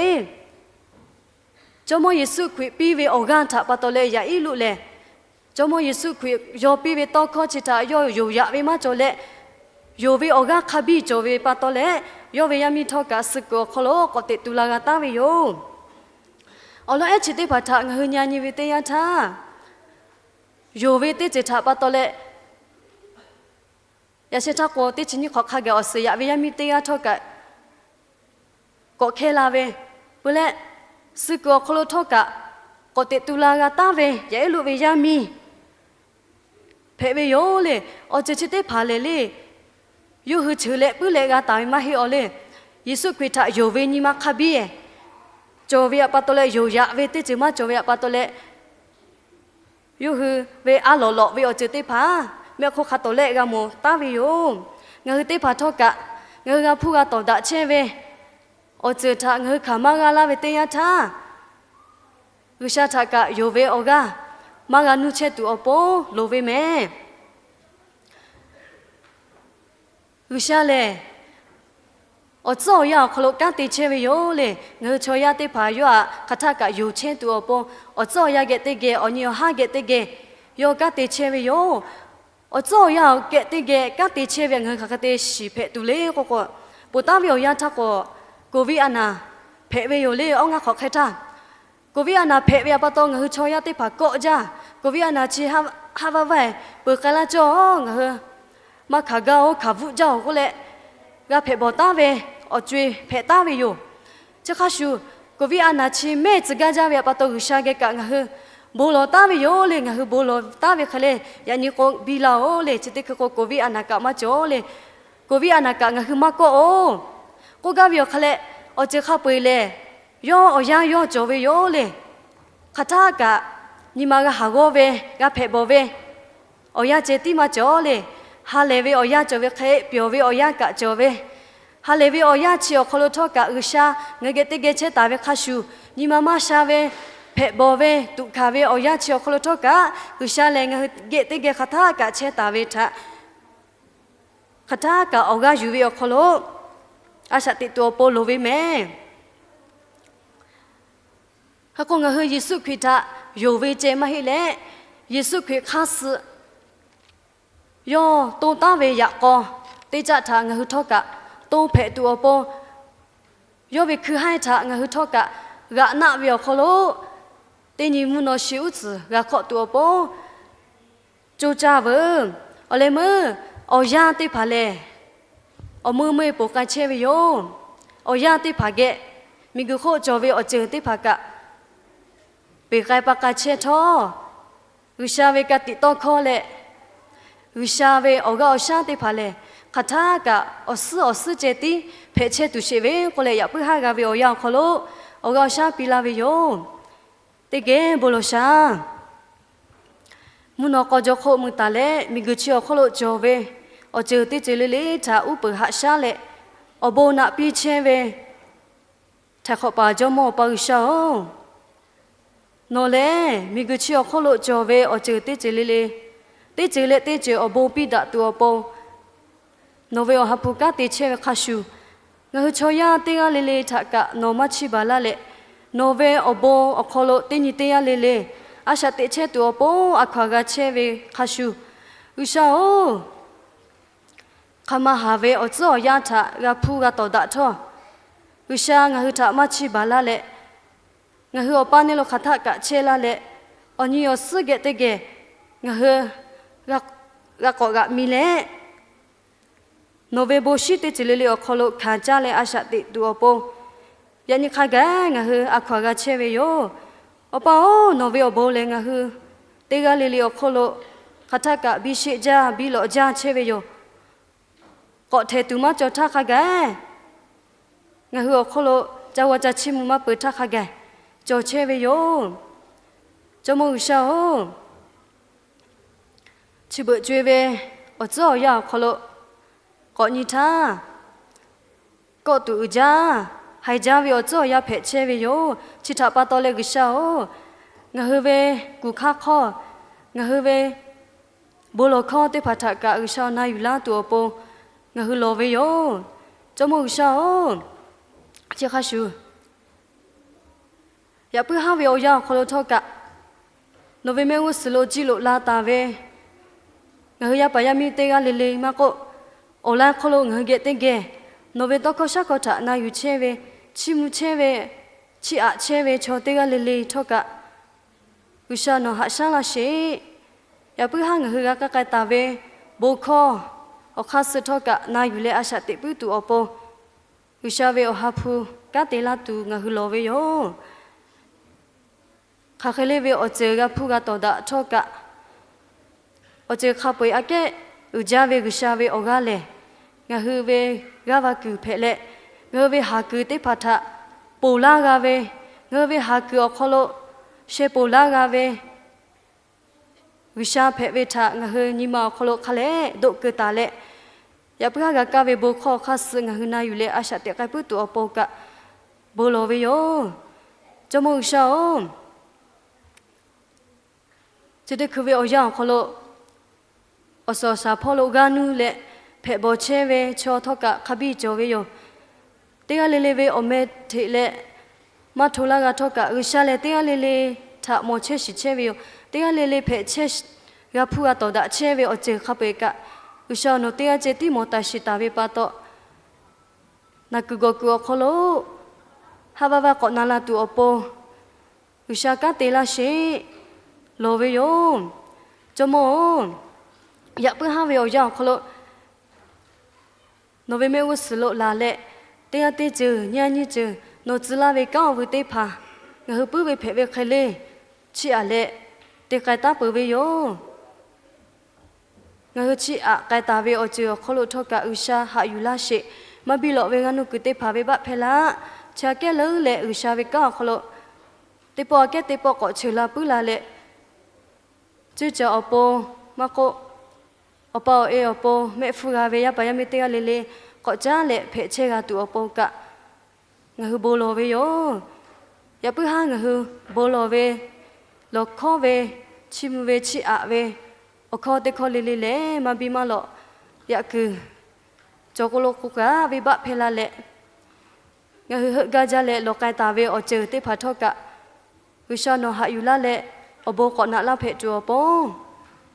Jawˇmawˇ Yeˍsuˆ Hkriꞈ piˇ ve awˬ g'aˇ htaꞈ pa taw leh Yaˍiˉluˆ lehˬ, Jawˇmawˇ Yeˍsuˆ Hkriꞈ yaw piˇ ve tawˇ hkawˇ chi htaꞈ yawˇ yonˍ yaꞈ ve maˇ cawˬ leh, yonˍ ve awˬ g'aˇ hk'a biˇ cawˬ ve pa taw leh, yawˇ ve yaˇ miˇ htawˇ kaꞈ suh kuiˬ awˬ hk'aw lo k'awꞈ teꞈ tu la g'a taˉ ve yoˬ. Awˬ lawn ehˉ chi teˇ hpaˍ htaꞈ ngaˬ hui nyi nyi ve teˇ yanˇ htaˇ, yonˍ ve teˇ ceuˬ htaꞈ pa taw leh Yaꞈ sheh htaˇ k'o, teˇ chi nyiˇ hk'awꞈ hk'a gaˬ awˬ suhˍ yaꞈ ve yaˇ miˇ teˇ g'aˇ htawˇ kaꞈ k'awꞈ hkehˇ la ve, peuˬ leh, suh kuiˬ awˬ hk'aw lo htawˇ kaꞈ k'awꞈ teꞈ tu la g'a taˉ ve yaꞈ ehˉ lo ve yaˇ miˇ hpehꞈ ve yoˬ le. Awˬ ceuˬ chi teˇ hpaˍ lehˬ le, yawˇ hui cheuˬ leh puiˉ leh g'a taˍ ve maˇ heˆ awˬ le. Yeˍsuˆ Hkriꞈ htaꞈ yonˍ ve nyi ma hk'a biˇ cawˬ ve pa taw leh, yonˍ yaꞈ ve teˇ ceuˬ maˇ cawˬ ve pa taw leh, yawˇ hui ve a lawꞈ lawꞈ ve awˬ ceuˬ teˇ hpaˍ mehˆ hk'oˆ hk'a tawˍ lehˆ g'a mawˬ taˉ ve yoˬ. Ngaˬ hui teˇ hpaˍ htawˇ kaꞈ, ngaˬ hui g'a hpuˇ g'a tawˍ daꞈ chehˇ ve awˬ ceuˬ htaꞈ ngaˬ hui hkanˍ maˇ g'a laˇ ve teˇ yanˇ htaˇ, G'uiˬsha htaꞈ kaꞈ yonˍ ve awˬ g'aˇ maˇ g'a nuˇ chehˇ tuˬ awˬ pon loˍ ve mehˍ. G'uiˬsha lehˬ, awˬ tcuhˉ awˬ yanˇ awˬ hk'aw lo kanˉ te chehˇ ve yoˬ le. Ngaˬ hui chaw yaˇ teˇ hpaˍ yawˇ htaꞈ hk'aˬ htaˇ kaꞈ yonˍ chehˇ tuˬ awˬ pon, awˬ tcuhˉ awˬ yanˇ geh teˇ geh, awˬ nyi awˬ haˉ geh teˇ geh yawˇ kanˉ te chehˇ ve yoˬ. Awˬ tcuhˉ awˬ yanˇ geh teˇ geh kanˉ te chehˇ ve ngaˬ hui hk'aˬ hk'e te shiˍ hpehꞈ tuˬ le k'oˆ k'o, poˬ taˉ ve awˬ yanˇ htaˇ k'o, Covid a naˍ hpehꞈ ve yoˬ le. Awˬ ngaˇ hk'awꞈ hk'e htaˇ, Covid a naˍ hpehꞈ ve pa taw ngaˬ hui chaw yaˇ teˇ hpaˍ kawˆ jaˇ. Covid a naˍ chi haˉ vaˇ vaˇ peuˬ k'ai laˇ cawˇ, ngaˬ hui maˇ hkanˍ gaˇ-oˬ, hkanˍ bvuhˆ jaˇ-oˬ k'oˆ leh, g'a hpehꞈ bawˬ taˉ ve awˬ co-e hpehꞈ taˉ ve yoˬ. Chi hk'a shuˍ, Covid a naˍ chi mehˇ tcuh gaˇ jaˇ ve pa taw G'uiˬsha geh kaꞈ ngaˬ hui bon lawˬ taˉ ve yoˬ le. Ngaˬ hui bon lawˬ taˉ ve hk'e le, yaꞈ nyi k'o biˇ laˇ-oˬ le. Chi teˇ hkui k'o Covid a naˍ kaꞈ maˇ cawˬ le. Covid a naˍ kaꞈ ngaˬ hui maˇ kawˆ-oˬ k'oˆ gaˇ ve awˬ hk'a leh, awˬ ceuˬ hk'a peu-eˬ lehˬ, yawˇ awˬ yanˇ yawˇ cawˬ ve yoˬ le. Hk'aˬ htaˇ kaꞈ nyi ma g'a haˍ g'awˇ ve, g'a hpehꞈ bawˬ ve awˬ yanˇ ceh tiˉ maˇ cawˬ le. Ha lehˬ ve awˬ yanˇ cawˬ ve hk'e, pyawˬ ve awˬ yanˇ kaꞈ cawˬ ve, ha lehˬ ve awˬ yanˇ chi awˬ hk'aw lo htawˇ kaꞈ G'uiˬsha ngaˬ hui geh teˇ geh chehˇ taˍ ve hk'a shuˍ, nyi ma maˇ sha ve, hpehꞈ bawˬ ve, tuꞈ hkanˍ ve awˬ yanˇ chi awˬ hk'aw lo htawˇ kaꞈ G'uiˬsha lehˬ ngaˬ hui geh teˇ geh hk'aˬ htaˇ kaꞈ chehˇ taˍ ve htaꞈ hk'aˬ htaˇ kaꞈ awˬ g'aˇ yuˬ ve awˬ hk'aw lo a shaꞈ teꞈ tuˬ awˬ pon loˍ ve mehˍ. Hk'e k'o, ngaˬ hui Yeˍsuˆ Hkriꞈ htaꞈ yonˍ ve ceh maˇ heˆ leh, Yeˍsuˆ Hkriꞈ hk'aˇ suh yawˇ to taˉ ve yaꞈ k'aw teˇ caˆ htaꞈ ngaˬ hui htawˇ kaꞈ to hpehꞈ tuˬ awˬ pon, yawˇ ve hkui haiˇ htaꞈ ngaˬ hui htawˇ kaꞈ g'aꞈ naˆ ve awˬ hk'aw lo, teˇ nyi mvuhˇ naw shi uˉ tcuhˍ g'a hk'awˆ tuˬ awˬ pon co caˇ veuˬ. Awˬ leh meuˇ awˬ yanˇ teˇ hpaˍ lehˬ, awˬ meuˇ meuˇ e poˬ k'ai chehˇ ve yoˬ. Awˬ yanˇ teˇ hpaˍ geh miˬguiˬ hk'oˆ cawˬ ve awˬ ceuˬ teˇ hpaˍ kaꞈ peˬ k'ai pa k'ai chehˇ htawˇ, G'uiˬsha ve ka tiꞈ tawˇ hkawˇ leh G'uiˬsha ve awˬ g'aˇ awˬ shaˉ teˇ hpaˍ lehˬ, hk'aˬ htaˇ kaꞈ awˬ suhˉ awˬ suhˉ ceh tiˉ hpehꞈ chehˇ tuˬ sheˍ ve k'oˆ leh, yaꞈ puiˉ haˉ g'a ve awˬ yanˇ awˬ hk'aw lo awˬ g'aˇ awˬ shaˉ piˇ laˇ ve yoˬ. Teˇ geh bon lawˬ shaˍ. Mvuhˇ naw k'aw jaw hk'oˆ mui taˍ leh, miˬguiˬ chi awˬ hk'oˆ lo cawˬ ve awˬ ceuˬ teˇ ceuˬ le le htaꞈ uˉ peunˍ haꞈ shaˉ leh, awˬ bon naꞈ piˇ chehˇ ve Htaiˍ hk'awꞈ paˍ Jawˇmawˇ Awˬ pa G'uiˬsha-oˬ, nawˬ lehˬ miˬguiˬ chi awˬ hk'oˆ lo cawˬ ve awˬ ceuˬ teˇ ceuˬ le le, teˇ ceuˬ leh teˇ ceuˬ awˬ bon piˇ daꞈ tuˬ awˬ pon, nawˬ ve awˬ ha hpu kanˉ te chehˇ ve hk'a shuˍ, ngaˬ hui chaw yaˇ teˇ g'aˇ le le htaꞈ kaꞈ nawˬ maˇ chiˇ baˬ laˇ leh, nawˬ ve awˬ bon awˬ hk'aw lo teˇ nyi teˇ g'aˇ le le a shaꞈ teꞈ chehˇ tuˬ awˬ pon a hkaw aˬ g'a chehˇ ve hk'a shuˍ, G'uiˬsha-oˬ, hk'aˬ ma haˍ ve awˬ tcuhˉ awˬ yanˇ htaꞈ g'a hpuˇ g'a tawˍ daꞈ htawˇ, G'uiˬsha ngaˬ hui htaꞈ maˇ chiˇ baˬ laˇ leh, ngaˬ hui awˬ paˇ neˇ lo hk'aˬ htaˆ kaꞈ chehˇ laˇ leh, awˬ nyi awˬ suhˉ geh teˇ geh ngaˬ hui g'a k'awꞈ g'aꞈ mi leh, nawˬ ve bon shinˉ teˇ ceuˬ le le awˬ hk'aw lo hkanˍ caˇ leh a shaꞈ teꞈ tuˬ awˬ pon, yaꞈ nyi hk'a gaˬ ngaˬ hui a hkaw aˬ g'a chehˇ ve yoˬ. Awˬ pa-oˬ, nawˬ ve awˬ bon lehˬ ngaˬ hui teˇ g'aˇ le le awˬ hk'oˆ lo hk'aˬ htaˆ kaꞈ biˇ sheˆ jaˇ biˇ lawꞈ jaˇ chehˇ ve yoˬ. K'awꞈ htehˍ tuˬ maˇ cawˬ htaˇ hk'a gaˬ, ngaˬ hui awˬ hk'oˆ lo ca g'aw ca chiˇ mvuh maˇ peuˬ htaˇ hk'a gaˬ cawˬ chehˇ ve yoˬ. Jawˇmawˇ G'uiˬsha-oˬ, chi beuꞈ co-e ve awˬ tcuhˉ awˬ yanˇ awˬ hk'aw lo k'awꞈ nyi htaˇ, kawˆ tuˬ uiˍ jaˇ, haiˬ jaˇ ve awˬ tcuhˉ awˬ yanˇ hpehꞈ chehˇ ve yoˬ. Chi htaꞈ pa taw leh G'uiˬsha-oˬ, ngaˬ hui ve kuˬ hk'aˇ hk'awˇ, ngaˬ hui ve bon lawˬ hkawˇ teˇ hpaˍ htaꞈ kaꞈ G'uiˬsha na yuˬ laˇ tuˬ awˬ pon ngaˬ hui lawˬ ve yoˬ. Jawˇmawˇ G'uiˬsha-oˬ, chi hk'a shuˍ, yaꞈ puiˉ haˉ ve awˬ yanˇ awˬ hk'aw lo htawˇ kaꞈ, nawˬ ve mehˆ g'uˇ suhˍ lo jiˇ loꞈ la taˍ ve ngaˬ hui yaˇ paˍ yaˇ miˇ teˇ g'aˇ le le maˇ k'oˆ, awˬ laiˉ hk'aw lo ngaˬ hui geh teˇ geh nawˬ ve tawˇ hkawˇ shaˉ hkawˇ htaꞈ na yuˬ chehˇ ve, chiˇ mvuh chehˇ ve, chiˇ aꞈ chehˇ ve chaw teˇ g'aˇ le le htawˇ kaꞈ, G'uiˬsha nawˬ haꞈ shaˉ laˇ sheˍ. Yaꞈ puiˉ haˉ ngaˬ hui g'a k'ai k'ai taˍ ve bon hkawˇ awˬ hk'aˇ suh htawˇ kaꞈ na yuˬ leh a shaꞈ teꞈ puiˉ tuˬ awˬ pon, G'uiˬsha ve awˬ ha hpu kanˉ te laˇ tuˬ ngaˬ hui lawˬ ve yoˬ. Hk'aˬ hk'e le ve awˬ ceuˬ g'a hpuˇ g'a tawˍ daꞈ htawˇ kaꞈ, awˬ ceuˬ hk'a peu-eˬ aꞈ kehˉ uiˍ jaˇ ve G'uiˬsha ve awˬ g'aˇ lehˬ, ngaˬ hui ve g'aˇ va kuiˬ hpehꞈ leh, ngaˬ hui ve haˍ kuiˬ teˇ hpaˍ htaꞈ ponˬ laˇ g'a ve, ngaˬ hui ve haˍ kuiˬ awˬ hk'aw lo sheh ponˬ laˇ g'a ve G'uiˬsha hpehꞈ ve htaꞈ ngaˬ hui nyi ma awˬ hk'aw lo hk'a leh doˆ keu taˍ leh, yaꞈ puiˉ haˉ g'a kaˇ ve bon hkawˇ awˬ hk'aˇ suh ngaˬ hui na yuˬ leh a shaꞈ teꞈ k'ai puiˉ tuˬ awˬ pon kaꞈ bon lawˬ ve yoˬ. Jawˇmawˇ G'uiˬsha-oˬ, chi teˇ hkui ve awˬ yanˇ awˬ hk'aw lo awˬ suhˍ awˬ shaˍ hpawˇ lo g'aˇ nuˇ leh hpehꞈ bawˬ chehˇ ve chaw htawˇ kaꞈ hk'a biˇ cawˬ ve yoˬ. Teˇ g'aˇ le le ve awˬ meh hteꞈ leh maˇ hto laˇ g'a htawˇ kaꞈ, G'uiˬsha lehˬ teˇ g'aˇ le le htaꞈ mawˬ chehˇ shiˍ chehˇ ve yoˬ. Teˇ g'aˇ le le hpehꞈ chehˇ g'a hpuˇ g'a tawˍ daꞈ chehˇ ve awˬ ceuˬ hk'a peu-eˬ kaꞈ, G'uiˬsha nawˬ teˇ g'aˇ ceh tiˉ mawˬ taˍ shiˍ taˍ ve pa taw, naˬ kuiˬ gawˬ kuiˬ awˬ hk'aw lo haˆ vaˇ vaˇ k'awꞈ na la tuˬ awˬ pon G'uiˬsha kanˉ te laˇ sheˍ lawˬ ve yoˬ. Jawˇmawˇ-oˬ, yaꞈ puiˉ haˉ ve awˬ yanˇ awˬ hk'aw lo nawˬ ve mehˆ g'uˇ suhˍ lo laˬ leh, teˇ g'aˇ teˇ ceuˬ nyiˇ g'aˇ nyiˇ ceuˬ nawˬ tcuh laˇ ve kanˉ awˬ veuˬ teˇ hpaˍ ngaˬ hui puiˉ ve hpehꞈ ve hk'e le, chiˇ aꞈ leh te k'ai taˉ peuˬ ve yoˬ. Ngaˬ hui chiˇ aꞈ k'ai taˍ ve awˬ ceuˬ awˬ hk'aw lo htawˇ kaꞈ G'uiˬsha haꞈ yuˬ laˇ sheˍ. Maˇ biˇ lawꞈ ve g'aˇ nuˇ kuiˬ teˇ hpaˍ ve baˆ hpehˇ laˇ. Chi aꞈ kehˉ leuˉ leh G'uiˬsha ve kanˉ awˬ hk'aw lo teˇ pawˆ aꞈ kehˉ teˇ pawˆ k'awꞈ cheuˬ la puiˉ la leh, ceuˇ caˬ awˬ pon maˇ k'oˆ, awˬ pa awˬ e awˬ pon mehˆ hpfuhˇ g'a ve yaˇ paˍ yaˇ miˇ teˇ g'aˇ le le k'awꞈ caˉ leh hpehꞈ chehˇ g'a tuˬ awˬ pon kaꞈ ngaˬ hui bon lawˬ ve yoˬ. Yaꞈ puiˉ haˉ ngaˬ hui bon lawˬ ve, lawˬ hkawˉ ve, chiˇ mvuh ve, chiˇ aꞈ ve awˬ hkawˇ teˇ hkawˇ le le lehˬ, maˇ biˇ maˇ lawꞈ yaꞈ kuiˬ cawˬ k'o lo k'o kaꞈ venˇbaˆ hpehˇ laˇ leh, ngaˬ hui heuˆ gaˇ jaˇ leh lawˬ k'ai taˍ ve awˬ ceuˬ teˇ hpaˍ htawˇ kaꞈ G'uiˬsha nawˬ haꞈ yuˬ laˇ leh awˬ bon k'awꞈ naꞈ laˇ hpehꞈ tuˬ awˬ pon,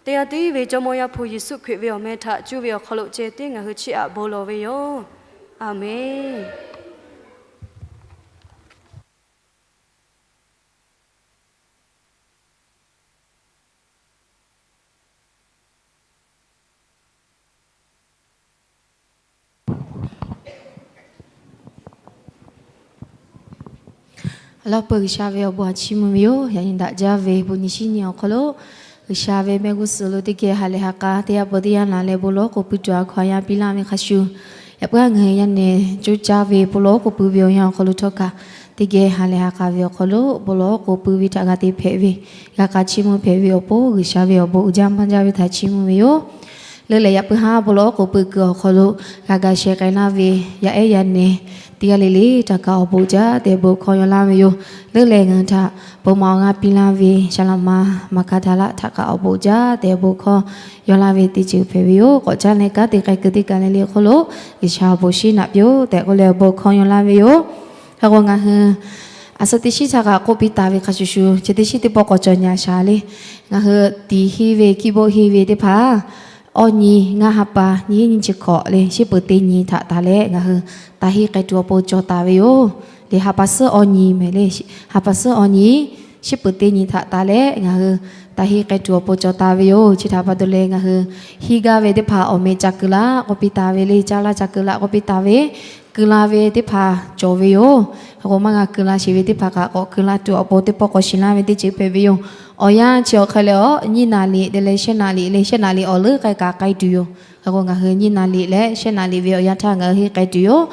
teˇ g'aˇ tiˉ ve Jawˇmawˇ Yaˇ hpu Yeˍsuˆ Hkriꞈ ve awˬ meh htaꞈ cuˇ ve awˬ hk'aw lo ceh tiˉ ngaˬ hui chiˇ aꞈ bon lawˬ ve yoˬ. Aˬmenˍ. Awˬ lawn peuˬ G'uiˬsha ve awˬ bon htaꞈ chiˇ mvuh ve yoˬ. Yaꞈ nyi daꞈ jaˇ ve bon nyi shinˉ nyi awˬ hk'aw lo, G'uiˬsha ve mehˆ g'uˇ suhˍ lo teˇ geh ha lehˬ ha k'a teˇ g'aˇ pon teˇ g'aˇ naˍ leh bon lawˬ k'oˍ pui tuˬ a hkaw anˇ piˇ laˇ ve hk'a shuˍ, yaꞈ puiˉ a ngaˬ hui yaˇ nehˬ coˇ caˇ ve bon lawˬ k'oˍ pui ve awˬ yanˇ awˬ hk'aw lo htawˇ kaꞈ, teˇ geh ha lehˬ ha k'a ve awˬ hk'aw lo bon lawˬ k'oˍ pui ve htaꞈ g'a te hpehꞈ ve, g'a k'a chiˇ mvuh hpehꞈ ve awˬ pon G'uiˬsha ve awˬ bon uiˍ jaˇ maˇ jaˇ ve htaꞈ chiˇ mvuh ve yoˬ. Leuˉ lehˬ yaꞈ puiˉ haˉ bon lawˬ k'oˍ pui kuiˬ awˬ hk'aw lo g'a ga sheh k'ai laˇ ve yaˇ ehˉ yaˇ nehˬ teˇ g'aˇ le le htaꞈ kaꞈ awˬ bon jaˇ tehꞈ bon hkawˇ yaw laˇ ve yoˬ. Leuˉ lehˬ ngaˬ hui htaꞈ bon ma awˬ g'aˇ piˇ laˇ ve saˍ laꞈ ma maˍ hkaˇ htaˇ laˇ htaꞈ kaꞈ awˬ bon jaˇ tehꞈ bon hkawˇ yaw laˇ ve teˇ ceuˬ hpehꞈ ve yoˬ. K'awꞈ caˉ leh kanˉ te k'ai kuiˬ teˇ kaˬ le le hk'oˆ lo G'uiˬsha awˬ bon shinˉ naꞈ piˇ-oˆ tehꞈ k'oˆ leh awˬ bon hkawˇ yaw laˇ ve yoˬ. Hk'e k'o ngaˬ hui aˬ suhˉ teˇ shinˉ htaꞈ kaꞈ k'oˆ piˇ taˍ ve hk'a shuˍ shuˍ, chi teˇ shinˉ teˇ pawˆ k'awꞈ cawˬ nyi a shaˍ le. Ngaˬ hui tiˍ henˇ ve kiˇ boˆ henˇ ve teˇ hpaˍ awˇ nyi ngaˇ ha pa nyiˇ henˇ nyiˇ chi hkawꞈ le shiˉ peuˍ teˇ nyi htaꞈ taˍ leh ngaˬ hui taˍ henˇ k'ai tuˬ awˬ pon cawˬ taˍ ve yoˬ. Le ha pa suhˉ awˇ nyi mehˍ le, ha pa suhˉ awˇ nyi shiˉ peuˍ teˇ nyi htaꞈ taˍ leh ngaˬ hui taˍ henˇ k'ai tuˬ awˬ pon cawˬ taˍ ve yoˬ. Chi htaꞈ pa taw leh ngaˬ hui henˇ gaˇ ve teˇ hpaˍ awˬ meh ca keu laˇ k'oˆ piˇ taˍ ve le, caˇ laˇ ca keu laˇ k'oˆ piˇ taˍ ve keu la ve teˇ hpaˍ cawˬ ve yoˬ. Hk'e k'o maˇ g'a keu la sheˍ ve teˇ hpaˍ kaꞈ k'awꞈ keu la tuˬ awˬ pon teˇ pawˆ k'awꞈ shiˍ laˇ ve teˇ ceuˬ hpehꞈ ve yoˬ. Awˬ yanˇ chi awˬ hk'e leh awˬ nyiˇ naˍ liꞈ te leh shehˆ naˍ liꞈ leh shehˆ naˍ liꞈ awˬ leuˉ k'ai kaꞈ k'ai tuˬ yoˬ. Hk'e k'o ngaˬ hui nyiˇ naˍ liꞈ leh shehˆ naˍ liꞈ ve awˬ yanˇ htaˇ ngaˬ hui henˇ k'ai tuˬ yoˬ.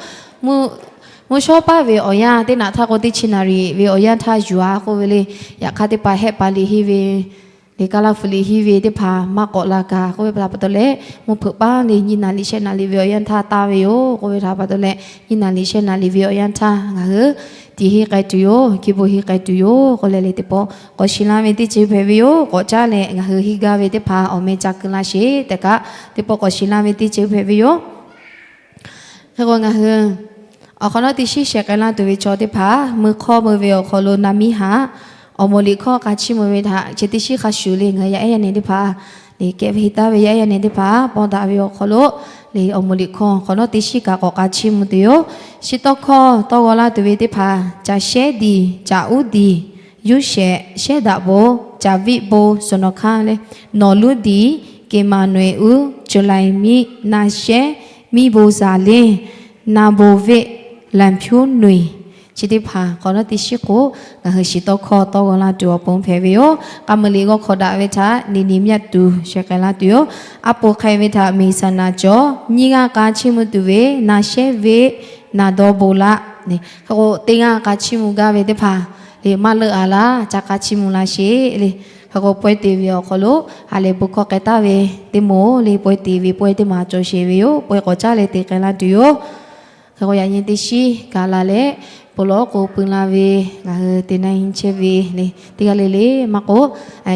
Mvuhˇ shawˉ paˇ ve awˬ yanˇ teˇ naꞈ htaˇ k'o teˇ chi naˍ liꞈ ve awˬ yanˇ htaˇ yuˬ-a k'oˆ ve le. Yaꞈ hk'aˇ teˇ hpaˍ hehˆ pa liꞈ henˇ ve le, kaˇ laˇ hpu liꞈ henˇ ve teˇ hpaˍ maˇ k'awꞈ la kaꞈ k'oˆ ve htaꞈ pa taw leh, mvuhˇ hpeuꞈ paˇ le nyiˇ naˍ liꞈ shehˆ naˍ liꞈ ve awˬ yanˇ htaˇ taˍ ve yoˬ k'oˆ ve htaꞈ pa taw leh, nyiˇ naˍ liꞈ shehˆ naˍ liꞈ ve awˬ yanˇ htaˇ ngaˬ hui tiˍ henˇ k'ai tuˬ yoˬ, kiˇ bon henˇ k'ai tuˬ yoˬ k'oˆ leh le teˇ pawˆ k'awꞈ shiˍ laˇ ve teˇ ceuˬ hpehꞈ ve yoˬ. K'awꞈ caˉ leh ngaˬ hui henˇ gaˇ ve teˇ hpaˍ awˬ meh ca keu laˇ sheˍ tehꞈ kaꞈ teˇ pawˆ k'awꞈ shiˍ laˇ ve teˇ ceuˬ hpehꞈ ve yoˬ. Hk'e k'o ngaˬ hui awˬ hk'awꞈ nawˉ teˇ shinˉ shehˍ k'ai laˇ tuˬ ve chaw teˇ hpaˍ mui hk'awˇ mui ve awˬ hk'aw lo naˍ miˇ haꞈ awˬ moˍ liꞈ hkawˇ k'a chiˇ mvuh ve htaꞈ chi teˇ shinˉ hk'a shuˍ le ngaˬ hui yaˇ ehˉ yaˇ nehˬ teˇ hpaˍ le kehˬ ve heˍ taˍ ve yaˇ ehˉ yaˇ nehˬ teˇ hpaˍ pawˇ daꞈ ve awˬ hk'aw lo le awˬ moˍ liꞈ hkawˇ hk'awꞈ nawˉ teˇ shinˉ kaꞈ k'awꞈ k'a chiˇ mvuh tuˬ yoˬ. Chi tawˇ hkawˇ tawˇ g'aw laˇ tuˬ ve teˇ hpaˍ caˬ shehˉ diˬ, caˬ uˉ diˬ, yuˇ shehˍ, shehˉ daꞈ bon, caˬ viˆ bon, suhˍ nawˍ hkanˇ le, nawˬ luˉ diˬ, keˍ maˍ nawehˬ uˉ, Shu laiˬ miˇ na shehˉ miˇ bon zaˍ le, na bon veˆ laˬ hpuˉ nuiˬ. Chi teˇ hpaˍ hk'awꞈ nawˉ teˇ shiˉ k'o, ngaˬ hui shiˍ tawˇ hkawˇ tawˇ g'aw laˇ tuˬ awˬ pon hpehꞈ ve yoˬ. K'a muiˬ liꞈ g'awˇ hk'awꞈ daꞈ ve htaꞈ niˬ niˬ myaˇ tuˬ sheh k'ai laˇ tuˬ yoˬ. A poˍ hk'e ve htaꞈ miˬ saˍ naˍ cawˬ nyiˇ g'aˇ k'a chiˇ mvuh tuˬ ve, na shehˉ veˆ naˍ dawˇ bon laˇ. Hk'e k'o, teˇ g'aˇ k'a chiˇ mvuh gaˇ ve teˇ hpaˍ le maˇ leuˆ a laˇ, ca k'a chiˇ mvuh la sheˍ le. Hk'e k'o, pawehˇ te ve awˬ hk'aw lo ha lehˬ bon hkawˇ k'ai taˍ ve teˇ moˍ le, pawehˇ te ve pawehˇ teˇ maˬ cawˬ sheˍ ve yoˬ. Pawehˇ k'awꞈ caˉ leh te k'ai laˇ tuˬ yoˬ. Hk'e k'o, yaꞈ nyi teˇ shiˉ gaˬ la leh, bon lawˬ k'o pui la ve ngaˬ hui te na nyi chehˇ ve le, teˇ g'aˇ le le maˇ k'oˆ,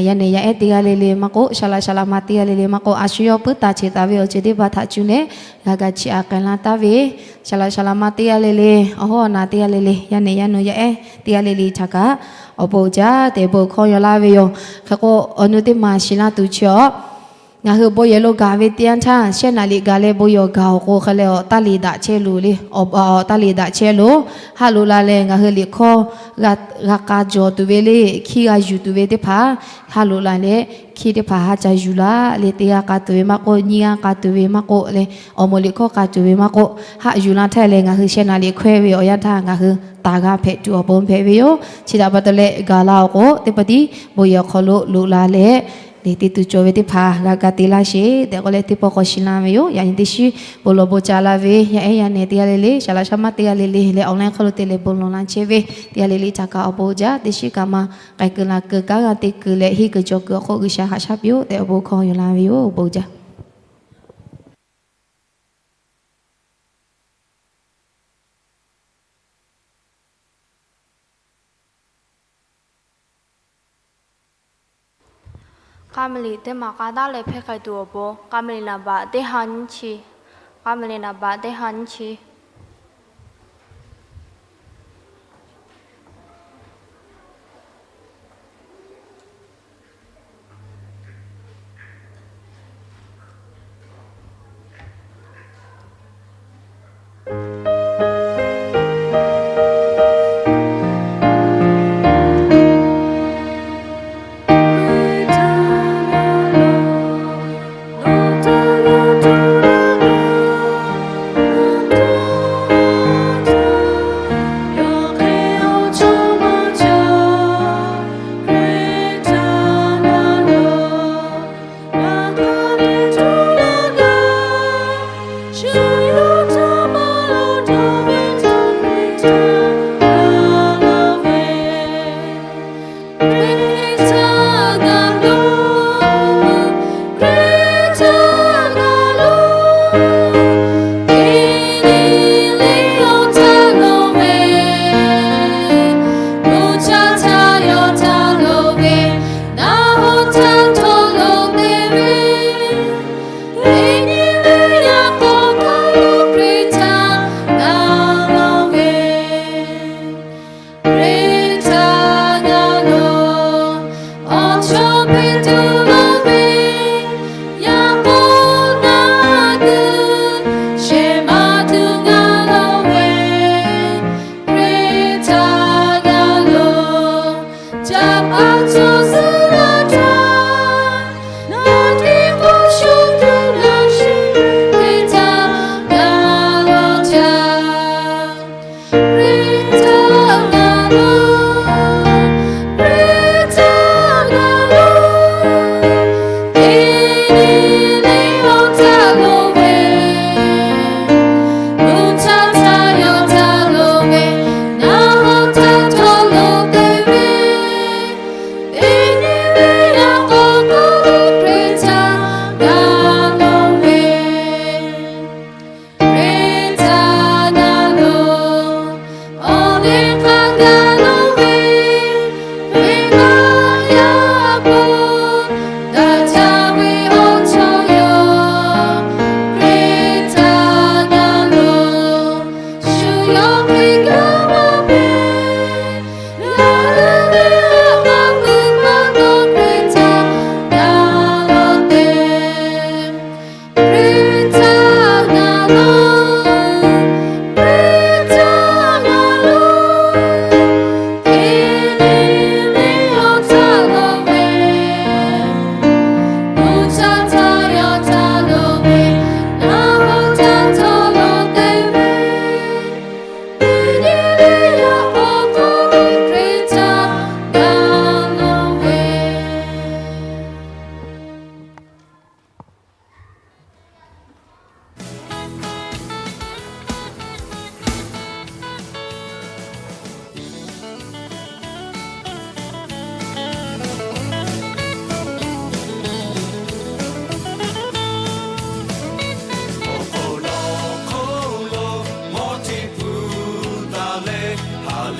yaˇ nehˬ yaˇ ehˉ teˇ g'aˇ le le maˇ k'oˆ, saˍ laꞈ saˍ laꞈ ma teˇ g'aˇ le le maˇ k'oˆ, a shu yawˇ puiˉ taˍ cheˬ taˍ ve awˬ ceuˬ teˇ hpaˍ htaꞈ cuˇ leh g'a ga chiˇ aꞈ k'ai la taˍ ve, saˍ laꞈ saˍ laꞈ ma teˇ g'aˇ le le, awˬ hoˉ awˬ naˍ teˇ g'aˇ le le, yaˇ nehˬ yaˇ nu yaˇ ehˉ teˇ g'aˇ le le htaꞈ kaꞈ awˬ bon uiˍ jaˇ tehꞈ bon hkawˇ yaw laˇ ve yoˬ. Hk'e k'o, awˬ nu teˇ maˬ shiˍ laˇ tuˬ chi awˬ, ngaˬ hui bon yehˬ lo gaˬ ve teˇ yanˇ htaˇ, shehˆ naˍ riˍ gaˬ leh bon yehˬ gaˬ awˬ k'o hk'e leh awˬ taˇ le daꞈ chehˇ loˬ le, awˬ taˇ le daꞈ chehˇ loˬ. Haˆ loꞈ la leh ngaˬ hui liꞈ hkawˇ g'a k'a jawˬ tuˬ ve le, hkiˇ g'a yuˬ tuˬ ve teˇ hpaˍ haˆ loꞈ la leh, hkiˇ teˇ hpaˍ haˆ ca yuˬ laˇ le, teˇ g'aˇ k'a tuˬ ve maˇ k'oˆ, nyiˇ g'aˇ k'a tuˬ ve maˇ k'oˆ le, awˬ moˍ liꞈ hkawˇ k'a tuˬ ve maˇ k'oˆ, haˆ yuˬ la htaˇ leh ngaˬ hui shehˆ naˍ riˍ hkawehˇ ve awˬ yanˇ htaˇ ngaˬ hui taˍ g'a hpehꞈ tuˬ awˬ pon hpehꞈ ve yoˬ. Chi htaꞈ pa taw leh gaˬ la awˬ k'o, teˇ pawˆ tiˉ bon yehˬ awˬ hk'aw lo loꞈ la leh, le teˇ tu cawˬ ve teˇ hpaˍ g'a ga te laˇ sheˍ tehꞈ k'oˆ leh teˇ pawˆ k'awꞈ shiˍ la ve yoˬ. Yaꞈ nyi teˇ shiˉ bon lawˬ bon ca la ve yaˇ ehˉ yaˇ nehˬ teˇ g'aˇ le le, saˍ laꞈ saˍ laꞈ ma teˇ g'aˇ le le leh awˬ laˇ hk'aw lo te leh bon lawˬ la chehˇ ve teˇ g'aˇ le le htaꞈ kaꞈ awˬ bon uiˍ jaˇ. Teˇ shiˉ kaꞈ maˇ k'ai kuiˬ la kuiˬ kanˉ g'a te kuiˬ leh henˇ kuiˬ cawˬ kuiˬ awˬ hk'oˆ G'uiˬsha haꞈ shaˉ piˇ-oˆ tehꞈ awˬ bon hkawˇ yaw la ve yoˬ. Bon uiˍ jaˇ. K'a muiˬ liꞈ teˇ maˬ k'a daꞈ leh hpehˇ k'ai tuˬ awˬ pon, k'a muiˬ liꞈ naˍ baꞈ teˇ ha nyiˇ chi, k'a muiˬ liꞈ naˍ baꞈ teˇ ha nyiˇ chi.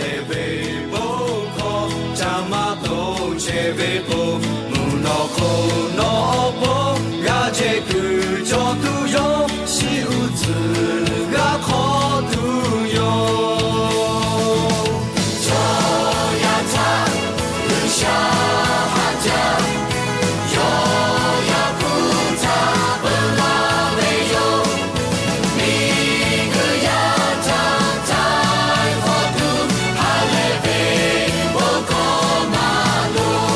Lehˬ ve bon hkawˇ ca maˇ tawˆ chehˇ ve k'o, mvuhˇ naw hk'oˆ nawˬ awˬ pon g'a jehˬ kuiˬ cawˬ tuˬ yoˬ. Shiˍ uˉ tcuhˍ g'a hk'awꞈ tuˬ yoˬ. Chaw yaˇ htaꞈ G'uiˬsha haꞈ jaˇ, yawˇ yaˇ hpu htaꞈ peuˬ laˇ ve yoˬ. Miˬguiˬ yaˇ htaꞈ htaiˍ hk'awꞈ tuˬ, ha lehˬ ve bon hkawˇ maˇ loˍ.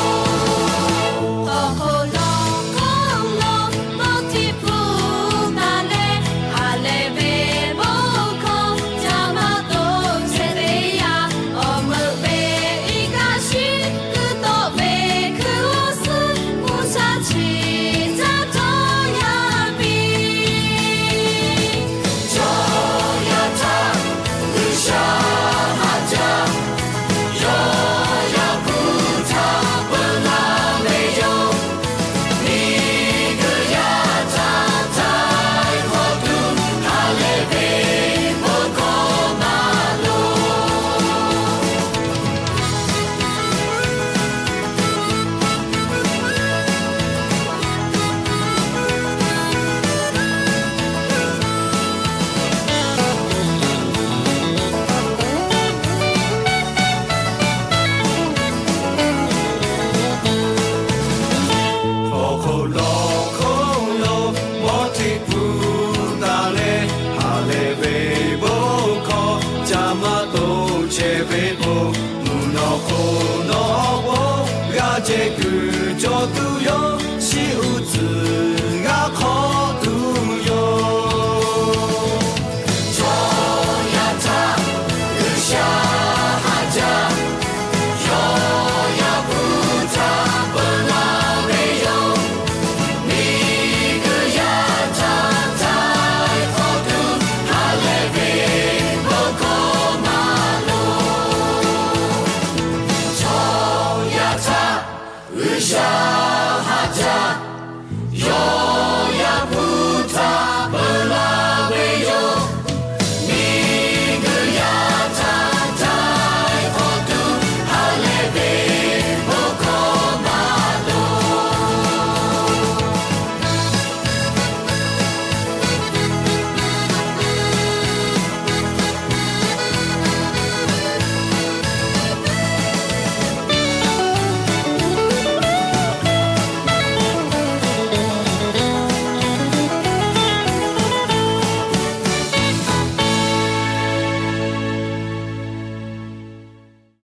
Awˬ hk'aw lo hkawˇ lo mawˇ hteˇ pfuhˇ taˍ leh, ha lehˬ ve bon hkawˇ ca maˇ tawˆ chehˇ ve yaˇ, awˬ meuꞈ ve iˉ kaˆ shiˉ kuiˬ tawˆ ve hkui awˬ suhˉ, mvuhˇ shaˉ chi caˇ htawˇ yaˇ piˇ. Chaw yaˇ htaꞈ G'uiˬsha haꞈ jaˇ, yawˇ yaˇ hpu htaꞈ peuˬ laˇ ve yoˬ. Miˬguiˬ yaˇ htaꞈ htaiˍ hk'awꞈ tuˬ, ha lehˬ ve bon hkawˇ maˇ loˍ. Awˬ hk'aw lo hkawˇ lo mawˇ hteˇ pfuhˇ taˍ leh, ha lehˬ ve bon hkawˇ ca maˇ tawˆ chehˇ ve k'o, mvuhˇ naw hk'oˆ nawˬ awˬ pon g'a jehˬ kuiˬ cawˬ tuˬ yoˬ.